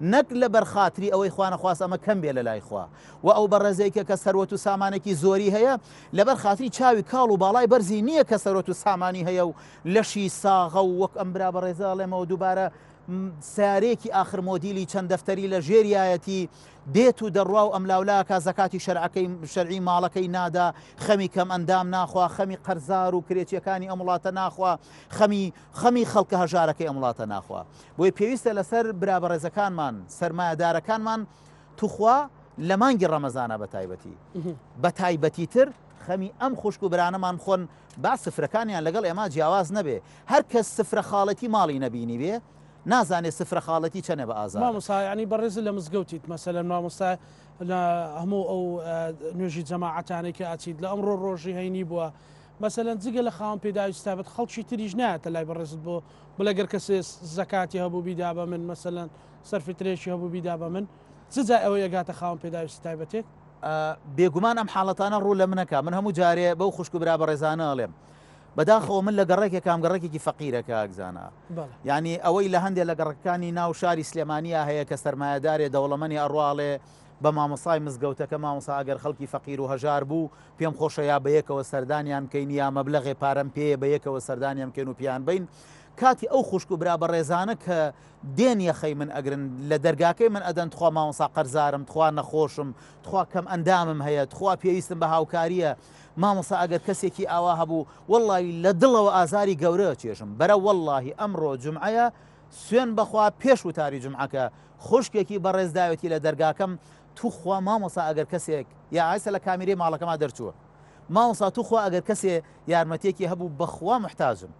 نەک لەبەر خاتری ئەوەی خوا نەخواست ئەمە کەم بێ لەلای خوا و ئەو بەڕێزەی کە کە سەروەت و سامانێکی زۆری هەیە لەبەر خاتری چاوی کاڵ و باڵای بەرزی نییە کە سەروەت و سامانی هەیە و لەشی ساغە و وەک ئەم برا بەڕێزە ئەڵێمەوە دووبارە سیارەیەکی ئاخر مۆدیلی چەند دەفتەری لە ژێریایەتی دێت و دەڕوا و ئەملاولاکە زەکاتی شەرعەکەی شەرعی ماڵەکەی نادا خەمی کەم ئەندام ناخوا خەمی قەرزار و کرێچیەکانی ئەم وڵاتە ناخوا خەمی خەمی خەڵکە هەژارەکەی ئەم وڵاتە ناخوا. بۆیە پێویستە لەسەر برا بەڕێزەکانمان، سەرمایەدارەکانمان توخوا لە مانگی ڕەمەزانا بە تایبەتی بە تایبەتی تر. خەمی ئەم خوشک و برانەمان بخۆن با سفرەکانیان لەگەڵ ئێمە جیاواز نەبێ هەر کەس سفرە خاڵێتی ماڵی نەبینی بێ نازانێ سفرە خاڵێتی چەنێ بە ئازارە. مامۆستا یانی بەڕێزت لە مزگەوتیت مەسەلەن مامۆستا لە هەموو ئەو نوێژی جەماعەتانەی کە ئەچیت لە ئەمڕۆ ڕۆژی هەینی بووە مەسەلەن جگە لە خاوەن پێداویستی تایبەت خەڵکی تریش نایەتە لای بەڕێزت بۆ بڵێ گەر کەسێ زەکاتی هەبوو بیدا بە من مەسەلەن سەرفیترێکی هەبوو بیدا بە من چ جای ئەوەی ئەگاتە خاوەن پێداویستی تایبەتێک؟ بێگومان ئەم حاڵەتانە ڕوو لە منەکا من هەموو جارێ بەو خوشک و برا بەڕێزانە ئەڵێم بەداخەوە من لە گەڕەکێکام گەڕەکێکی فەقیرە کاک زانا یعنی ئەوەی لە هەندێک لە گەڕەکانی ناو شاری سلێمانیا هەیە کە سەرمایەدارێ دەوڵەمەنی ئەڕواڵێ بە مامۆسای مزگەوتەکە مامۆسا ئەگەر خەڵکی فەقیر و هەژار بوو پێم خۆشە یا بەیەکەوە سەردانیان بکەین یا مەبلەغێ پارەم پێیە بەیەکەوە سەردانیان بکەین و پیان بین کاتی ئەو خوشک و برا بەڕێزانە کە دێن یەخەی من ئەگرن لە دەرگاکەی من ئەدەن تخوا مامۆسا قەرزارم تخوا نەخۆشم تخوا کەم ئەندامم هەیە تخوا پێویستم بە هاوکاریە مامۆسا ئەگەر کەسێکی ئاوا هەبوو وەڵی لە دڵەوە ئازاری گەورە چێژم بەرە وەڵاهی ئەمڕۆ جومعەیە سوێن بەخوا پێش وتاری جومعەکە خوشکێکی بەڕێز داوێتی لە دەرگاکەم توخوا مامۆسا ئەگەر کەسێک یا ئایسە لە کامیرەی ماڵەکەما دەرچووە مامۆسا توخوا ئەگەر کەسێ یارمەتیەکی هەبوو بەخوا محتاجم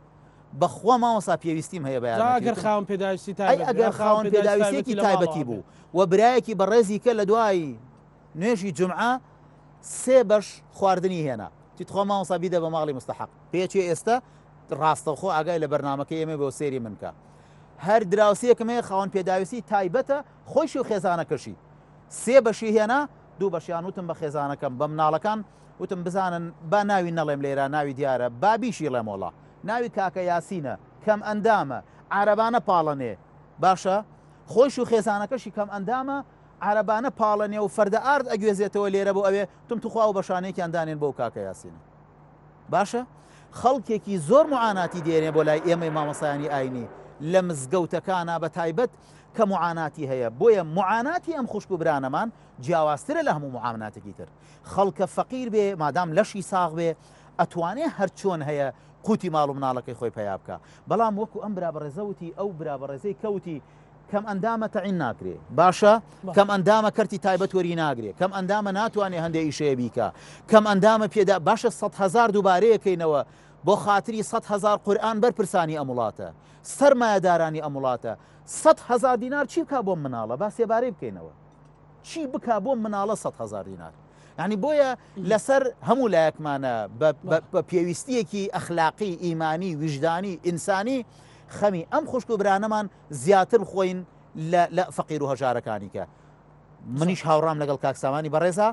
بەخوا مامۆسا پێویستیم هەیە بە جا ئەگەر یارمەتیتم خاوەن پێداویستی ئەی تایبەت بێ ئەگەر یا خاوەن خاوەن پێداویستی پێداویستیەکی تایبەتی لە ماڵەوە تایبەتی بێ بوو و برایەکی بەڕێزی کە لە دوای نوێژی جومعە سێ بەش خواردنی هێنا وتی تخوا مامۆستا بیدە بە ماڵی مستحق پێچێ ئێستا ڕاستەوخۆ ئاگای لە بەرنامەکەی ئێمە بۆ سێری من کە هەر دراوسێکم هەیە خاوەن پێداویستی تایبەتە خۆیشی و خێزانەکەشی سێ بەشی هێنا دوو بەشیان وتم بە خێزانەکەم بە مناڵەکان وتم بزانن با ناوی نەڵێم لێرە ناوی دیارە با بیشی ڵێم وەڵا ناوی کاکە یاسینە کەم ئەندامە عارەبانە پاڵەنێ باشە خۆیش و خێزانەکەشی کەم ئەندامە عارەبانە پاڵەنێ و فەردە ئارد ئەگوێزێتەوە لێرە بۆ ئەوێ وتم توخوا ئەو بەشانەیەکیان دانێن بۆ کاکە یاسینە باشە خەڵکێکی زۆر معاناتی دێنێ بۆ لای ئێمەی مامۆسایانی ئاینی لە مزگەوتەکانا بە تایبەت کە معاناتی هەیە بۆیە معاناتی ئەم خوشک و برانەمان جیاوازترە لە هەموو معامناتێکی تر خەڵکە فەقیر بێ مادام لەشی ساغ بێ ئەتوانێ هەرچۆن هەیە قوتی ماڵ و مناڵەکەی خۆی پەیا بکا بەڵام وەکو ئەم برا بەڕێزە وتی ئەو برا بەڕێزەی کەوتی کەم ئەندامە تەعین ناکرێ باشە کەم ئەندامە کەرتی تایبەت وەری ناگرێ کەم ئەندامە ناتوانێ هەندێ ئیشەیە بیکا کەم ئەندامە پێدا باشە 100 هزار دووبارەیەکەینەوە بۆ خاتری 100 هزار قورئان بەرپرسانی ئەم وڵاتە سەرمایەدارانی ئەم وڵاتە 100 هزار دینار چی بکا بۆ مناڵە با سێبارەی بکەینەوە چی بکا بۆ مناڵە 100 هزار دینار یعنی بۆیە لەسەر هەموو لایەکمانە بە پێویستیەکی ئەخلاقی ئیمانی ویژدانی ئینسانی خەمی ئەم خوشک و برانەمان زیاتر بخۆین لە فەقیر و هەژارەکانی کە منیش هاوڕام لەگەڵ کاک سامانی بەڕێزا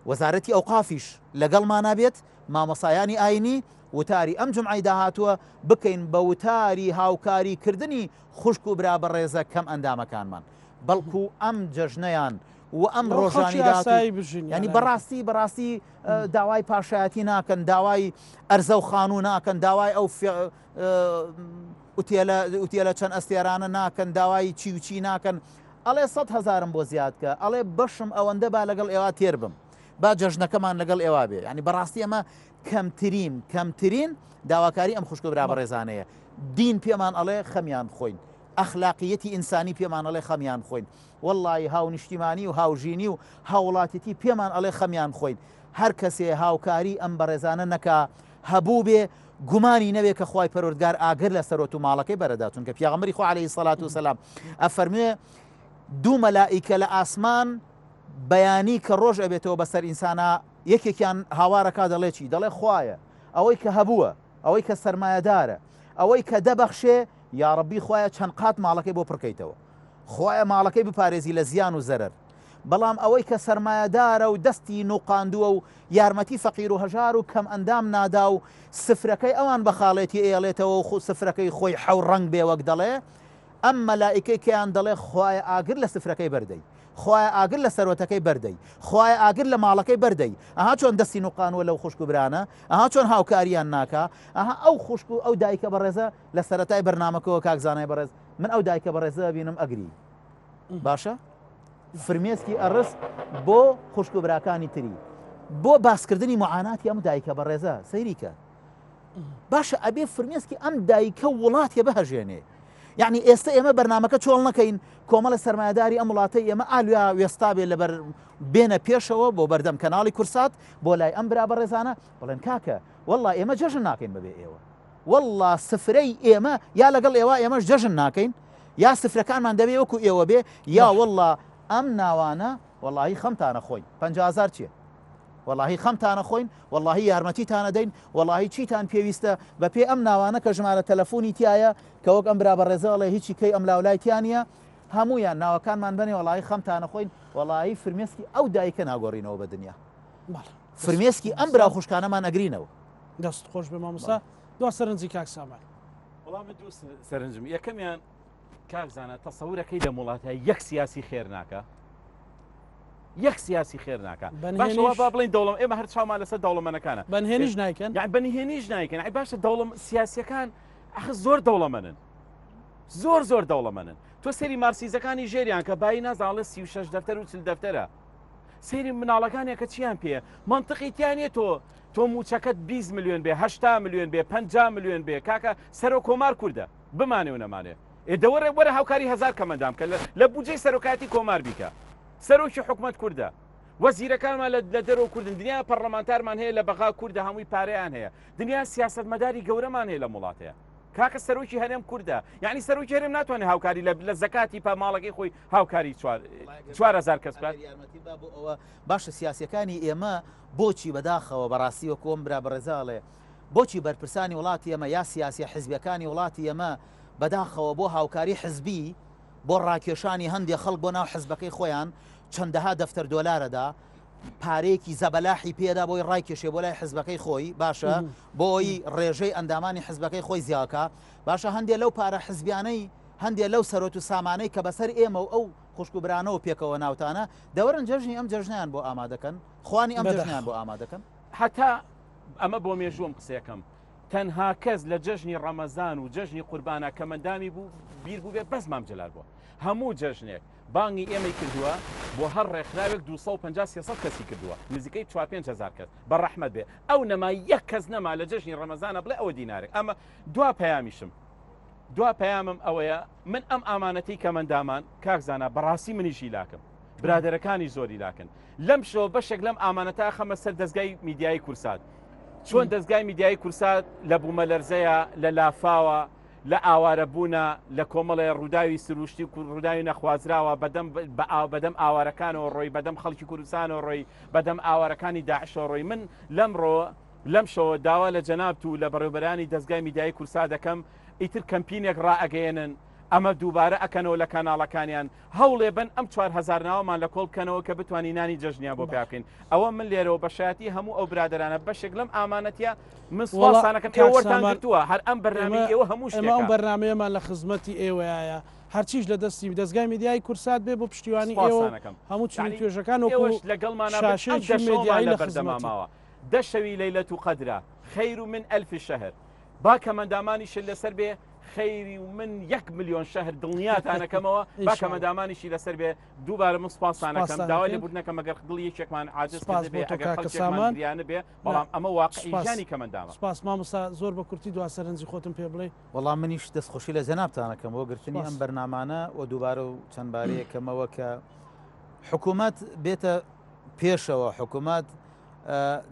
وەزارەتی ئەوقافیش لەگەڵمانا بێت مامۆسایانی ئاینی وتاری ئەم جمعی داهاتووە بکەین بە وتاری هاوکاری کردنی خوشک و برا بەڕێزە کەم ئەندامەکانمان بەڵکو ئەم جەژنەیان و ئەم ڕۆژانی ینی بەڕاستی بەڕاستی داوای پاشایەتی ناکەن داوای ئەرزە و خانوو ناکەن داوای ئەو ئوتێلە ئوتێلە چەند ئەستێرانە ناکەن داوای چی و چی ناکەن ئەڵێ سە هزارم بۆ زیاد کە ئەڵێ بەشم ئەوەندە با لەگەڵ ئێوە تێر بم با جەژنەکەمان لەگەڵ ئێوە بێ ینی بەڕاستی ئەمە کەمترین کەمترین داواکاری ئەم خوشکە برا بەڕێزانەیە دین پێمان ئەڵێ خەمیان خۆین ئەخلاقیەتی ئینسانی پێمان ئەڵێ خەمیان خۆین وەڵی هاونیشتیمانی و هاوژینی و هاوڵاتیتی پێمان ئەڵێ خەمیان خۆین هەر کەسێ هاوکاری ئەم بەڕێزانە نەکا هەبووبێ گومانی نەبێ کە خوای پەروەردگار ئاگر لە سەرۆت و ماڵەکەی بەرەدا چونکە پیاغەمبەری خوا عەلەیهی سەلات وسەلام ئەفەرموێ دوو مەلائیکە لە ئاسمان بەیانی کە ڕۆژ ئەبێتەوە بەسەر ئینسانا یەکێکیان هاوارەکا دەڵێ چی دەڵێ خوایە ئەوەی کە هەبووە ئەوەی کە سەرمایەدارە ئەوەی کە دەبەخشێ یاڕەبی خوایە چەند قات ماڵەکەی بۆ پڕکەیتەوە خوایە ماڵەکەی بپارێزی لە زیان و زەرەر بەڵام ئەوەی کە سەرمایەدارە و دەستی نوقاندووە و یارمەتی فەقیر و هەژار و کەم ئەندام نادا و سفرەکەی ئەوان بە خاڵێتی ئەیەڵێتەوە و سفرەکەی خۆی حەو ڕەنگ بێ وەک دەڵێ ئەم مەلائیکەی کەیان دەڵێ خوایە ئاگر لە سفرەکەی بەردەی خوایە ئاگر لە سەروەتەکەی بەردەی خوایە ئاگر لە ماڵەکەی بەردەی ئەها چۆن دەستی نوقانوە لەو خوشک و برانە ئەها چۆن هاوکاریان ناکا ئەها ئەو خوشک و ئەو دایکە بەڕێزە لە سەرەتای بەرنامەکەوە کاک زانای بەڕێز من ئەو دایکە بەڕێزە بینم ئەگری باشە فرمێسکی ئەڕست بۆ خوشک و براکانی تری بۆ باسکردنی معاناتی ئەم دایکە بەڕێزە سەیریکە باشە ئەبێ فرمێسکی ئەم دایکە وڵاتێ بهەژێنێ. یعنی ئێستا ئێمە بەرنمەکە چۆڵ نەکەین کۆمەڵە سەرمایەداری ئەم وڵاتەی ئێمە ئالویا وێستا بێ لەبەر بێنە پێشەوە بۆ بەردەم کەناڵی کورسات بۆ لای ئەم برا بەڕێزانە بڵێن کاکە والله ئێمە جەژن ناکەین بەبێ ئێوە والله سفرەی ئێمە یا لەگەڵ ئێوە ئێمەش جەژن ناکەین یا سفرەکانمان دەبێ وەکو ئێوە بێ یا والله ئەم ناوانە وەڵاهی خەمتانە خۆین 500 چیە وەڵاهی خەمتانە خۆین وەڵاهی یارمەتیتانە دەین وەڵاهی چیتان پێویستە بە پێ ئەم ناوانە کە ژمارە تەلەفۆنی تایە کە وەک ئەم برا بەڕێزە ئەڵێ هیچی کەی ئەم لاولای تیا نییە هەمویان ناوەکانمان بەنێ وەڵاهی خەمتانە خۆین وەڵاهی فرمێسکی ئەو دایکە ناگۆڕینەوە بە دنیا فرمێسکی ئەم برا خوشکانەمان ئەگرینەوە. دەست خۆش بێ مامۆستا دوا سەرنجی کاک سامان. وەڵام من دوو سەرنجم یەکەمیان کاک زانا تەسەورەکەی لەم وڵاتە یەک سیاسی خێر ناکە یەک سیاسی خێر ناکە باشەوە با بڵین دەوڵم ئێمە هەر چاومان لەسەر دەوڵەمەنەکانە بەنهێنیش نایکەن یان بەنهێنیش نایکەن ئەی باشە دەوڵم سیاسیەکان ئەخ زۆر دەوڵەمەنن زۆر زۆر دەوڵەمەنن تۆ سەری مارسیزەکانی ژێریان کە بایی نازانڵێ 36 دەفتەر و 40 دەفتەرە سەیری مناڵەکانیان کە چیان پێ منطقی تیانە تۆ تۆ موچەکەت 20 میلیۆن بێ 80 میلیۆن بێ 50 میلیۆن بێ کاکە سەرۆک کۆمار کوردە بمانێ و نەمانێ ئێ دەوەرە وەرە هاوکاری هەزار کەمەندام کە لە بودجەی سەرۆکایەتی کۆمار بیکە سەرۆکی حکومەت کوردە وەزیرەکانمان لە دەرەوە کوردن دنیا پەرلەمانتارمان هەیە لە بەغا کوردە هەمووی پارەیان هەیە دنیا سیاسەتمەداری گەورەمان هەیە لەم وڵاتەیە کاکە سەرۆکی هەرێم کوردە یعنی سەرۆکی هەرێم ناتوانێت هاوکاری لە زەکاتی پا ماڵەکەی خۆی هاوکاری 4000 کەس بکات بۆ ئەوە باشە سیاسەکانی ئێمە بۆچی بەداخەوە بەڕاستی وەکۆم برا بەڕێزاڵێ بۆچی بەرپرسانی وڵاتی ئێمە یا سیاسیە حزبیەکانی وڵاتی ئێمە بەداخەوە بۆ هاوکاری حزبی بۆ ڕاکێشانی هەندێ خەڵک بۆ ناو حزبەکەی خۆیان چەندەها دەفتەر دۆلارەدا پارەیەکی زەبەلاحی پێدا بۆی ڕایکێشێ بۆ لای حزبەکەی خۆی باشە بۆی ڕێژەی ئەندامانی حزبەکەی خۆی زیاکە باشە هەندێ لەو پارە حزبیانەی هەندێ لەو سەرۆت و سامانەی کە بەسەر ئێمە و ئەو خوشک و برانەوە پێکەوە ناوتانە دەوەرن جەژنی ئەم جەژنیان بۆ ئامادەکەن خوانی ئەم جەژنیان بۆ ئامادەکەن هەتا ئەمە بۆ مێژووم قسەکەم تەنها کەس لە جەژنی ڕەمەزان و جەژنی قوربانا کەمەندامی بوو بیر بووبێ بەس مام جەلال بووە هەموو جەژنێک بانگی ئێمەی کردووە بۆ هەر ڕێکخراوێک 250 300 کەسی کردووە نزیکەی 4 5 هزار کەس بە ڕەحمەت بێ ئەو نەما یەک کەس نەما لە جەژنی ڕەمەزانە بڵێ ئەوە دینارێک ئەمە دوا پەیامیشم دوا پەیامم ئەوەیە من ئەم ئامانەتی کەمەندامان کاک زانا بەڕاستی منیشی لاکم برادەرەکانی زۆری لاکن لەم شەوە بەشێک لەم ئامانەتە خەمە سەر دەستگای میدیایی کورسات چۆن دەستگای میدیایی کورسات لە بوومەلەرزەیە لە لافاوە لە ئاوارەبوونە لە کۆمەڵێ ڕووداوی سروشتی و ڕووداوی نەخوازراوە بەدەم بەدەم ئاوارەکانەوە ڕۆی بەدەم خەڵکی کوردستانەوە ڕۆی بەدەم ئاوارەکانی داعشەوە ڕۆی من لەمڕۆ لەم شەوە داوا لە جەنابت و لە بەڕێوبەرانی دەستگای میدیایی کورسات دەکەم ئیتر کەمپینێک ڕائەگەیەنن ئەمە دووبارە ئەکەنەوە لە کاناڵەکانیان هەوڵێ بەن ئەم 4000 ناوەمان لە کۆڵ بکەنەوە کە بتوانین نانی جەژنیان بۆ پیا بکەین ئەوە من لێرەوە بە شایەتی هەموو ئەو برادەرانە بەشێک لەم ئامانەتیە من سوپاسانەکەم ئێوە وەرتان گرتووە هەر ئەم بەرنامەی ئێوە هەموو شتێکە. ئێمە ئەم بەرنامەیەمان لە خزمەتی ئێوەیایە هەرچیش لە دەستی دەزگای میدیایی کورسات بێ بۆ پشتیوانی ئێوە و هەموو چین و توێژەکان وەکو شاشەیەکی میدیایی لە خزمەتی. دە شەوی لەیلەت و قەدرە خیر من الف شهر با کەمەندامانیشت لەسەر بێ خەیری و من یەک ملیۆن شەهر دڵنیاتانەکەمەوە با کەمەندامانیشی لەسەر بێ دووبارە من سوپاستانەکەم داوای لێبوردنەکەم ئەگەر دڵی یەکێکمان عاجز کردبێ ئەگەر خەڵکێکمان گریانە بێ بەڵام ئەمە واقعی ژیانی کەمەندامە. سپاس مامۆستا زۆر بە کورتی دوا سەرنجی خۆتم پێ بڵێ. وەڵا منیش دەستخۆشی لە جەنابتان ئەکەم بۆ گرتنی ئەم بەرنامانە و دووبارە و چەند بارەیەکەمەوە کە حکوومەت بێتە پێشەوە حکوومەت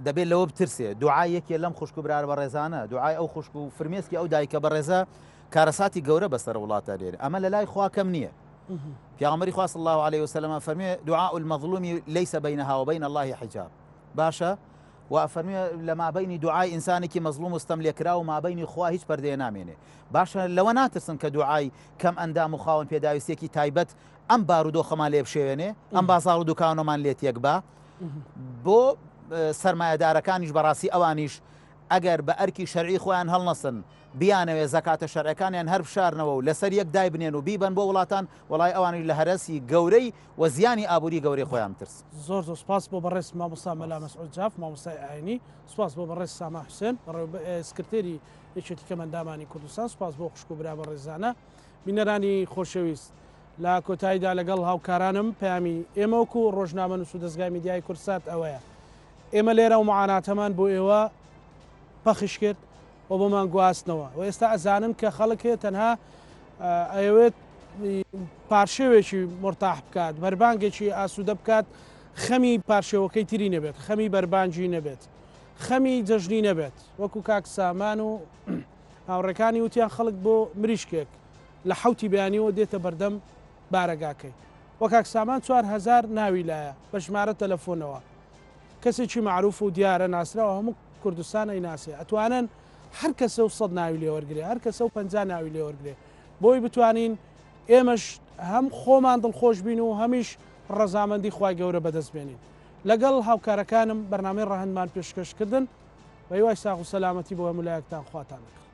دەبێت لەوە بترسێ دوعای یەکێ لەم خوشک و برار بەڕێزانە دوعای ئەو خوشک و فرمێسکی ئەو دایکە بەڕێزە کارەساتی گەورە بەسەر وڵاتە دێنێ ئەمە لە لای خوا کەم نییە پیامبەری خوا صلی الله علیه وسلم فەرمێ دعاء المظلوم ليس بينها وبين الله حجاب باشە و فەرمێ لە مابینی دوعای ئینسانێکی مەزڵوم و ستەم لێکرا و مابینی خوا هیچ پەردەیە نامێنێ باشە لەوە ناترسن کە دوعای کەم ئەندام و خاوەن پێداویستێکی تایبەت ئەم بارودۆخەمان لێ بشێوێنێ ئەم بازاڕ و دوکانەمان لێ تێک با بۆ سەرمایەدارەکانیش بەڕاستی ئەوانیش ئەگەر بە ئەرکی شەرعی خۆیان هەڵنەسن بیانەوێ زەکاتە شەرعەکانیان هەر بشارنەوە و لەسەر یەک دایبنێن و بیبەن بۆ وڵاتان وەڵای ئەوانیش لە هەرەسی گەورەی و زیانی ئابووری گەورەی خۆیان بترسن. زۆر زۆر سپاس بۆ بەڕێز مامۆستا مەلا مەسعود جاف مامۆستای ئاینی سپاس بۆ بەڕێز سامان حوسێن سکرتێری یەکێتی کەمئەندامانی کوردستان سپاس بۆ خوشک و برا بەڕێزانە بینەرانی خۆشەویست لە کۆتاییدا لەگەڵ هاوکارانم پەیامی ئێمە وەکو ڕۆژنامەنووس و دەزگای میدیایی کوردسات ئەوەیە ئێمە لێرە و معاناتەمان بۆ ئێوە پەخش کرد و بۆمان گواستنەوە و ئێستا ئەزانن کە خەڵک هەیە تەنها. ئەیەوێت پارشێوێکی مورتاح بکات، بەربانگێکی ئاسوودە بکات، خەمی پارشێوەکەی تری نەبێت، خەمی بەربانگی نەبێت، خەمی جەژنی نەبێت، وەکو کاک سامان و هاوڕێکانی وتیان خەڵک بۆ مریشکێک لە حەوتی بەیانیەوە دێتە بەردەم بارەگاکەی وە کاک سامان 4000 ناوی لایە بە ژمارە تەلەفۆنەوە کەسێکی مەعروف و دیارە ناسراوە هەموو کوردستان ئەیناسێ ئەتوانن هەر کەسە و سەد ناوی لێوەرگێ هەر کەسە و 50 ناوی لێوەرگێ بۆی بتوانین ئێمەش هەم خۆمان دڵخۆش بین و هەمیش ڕەزامەندی خوای گەورە بەدەست بێنین. لەگەڵ هاوکارەکانم بەرنامەی ڕەهەندمان پێشکەش کردن. بە هیوای ساغ و سەلامەتی بۆ هەموو لایەکتان خواتان لەگەڵ.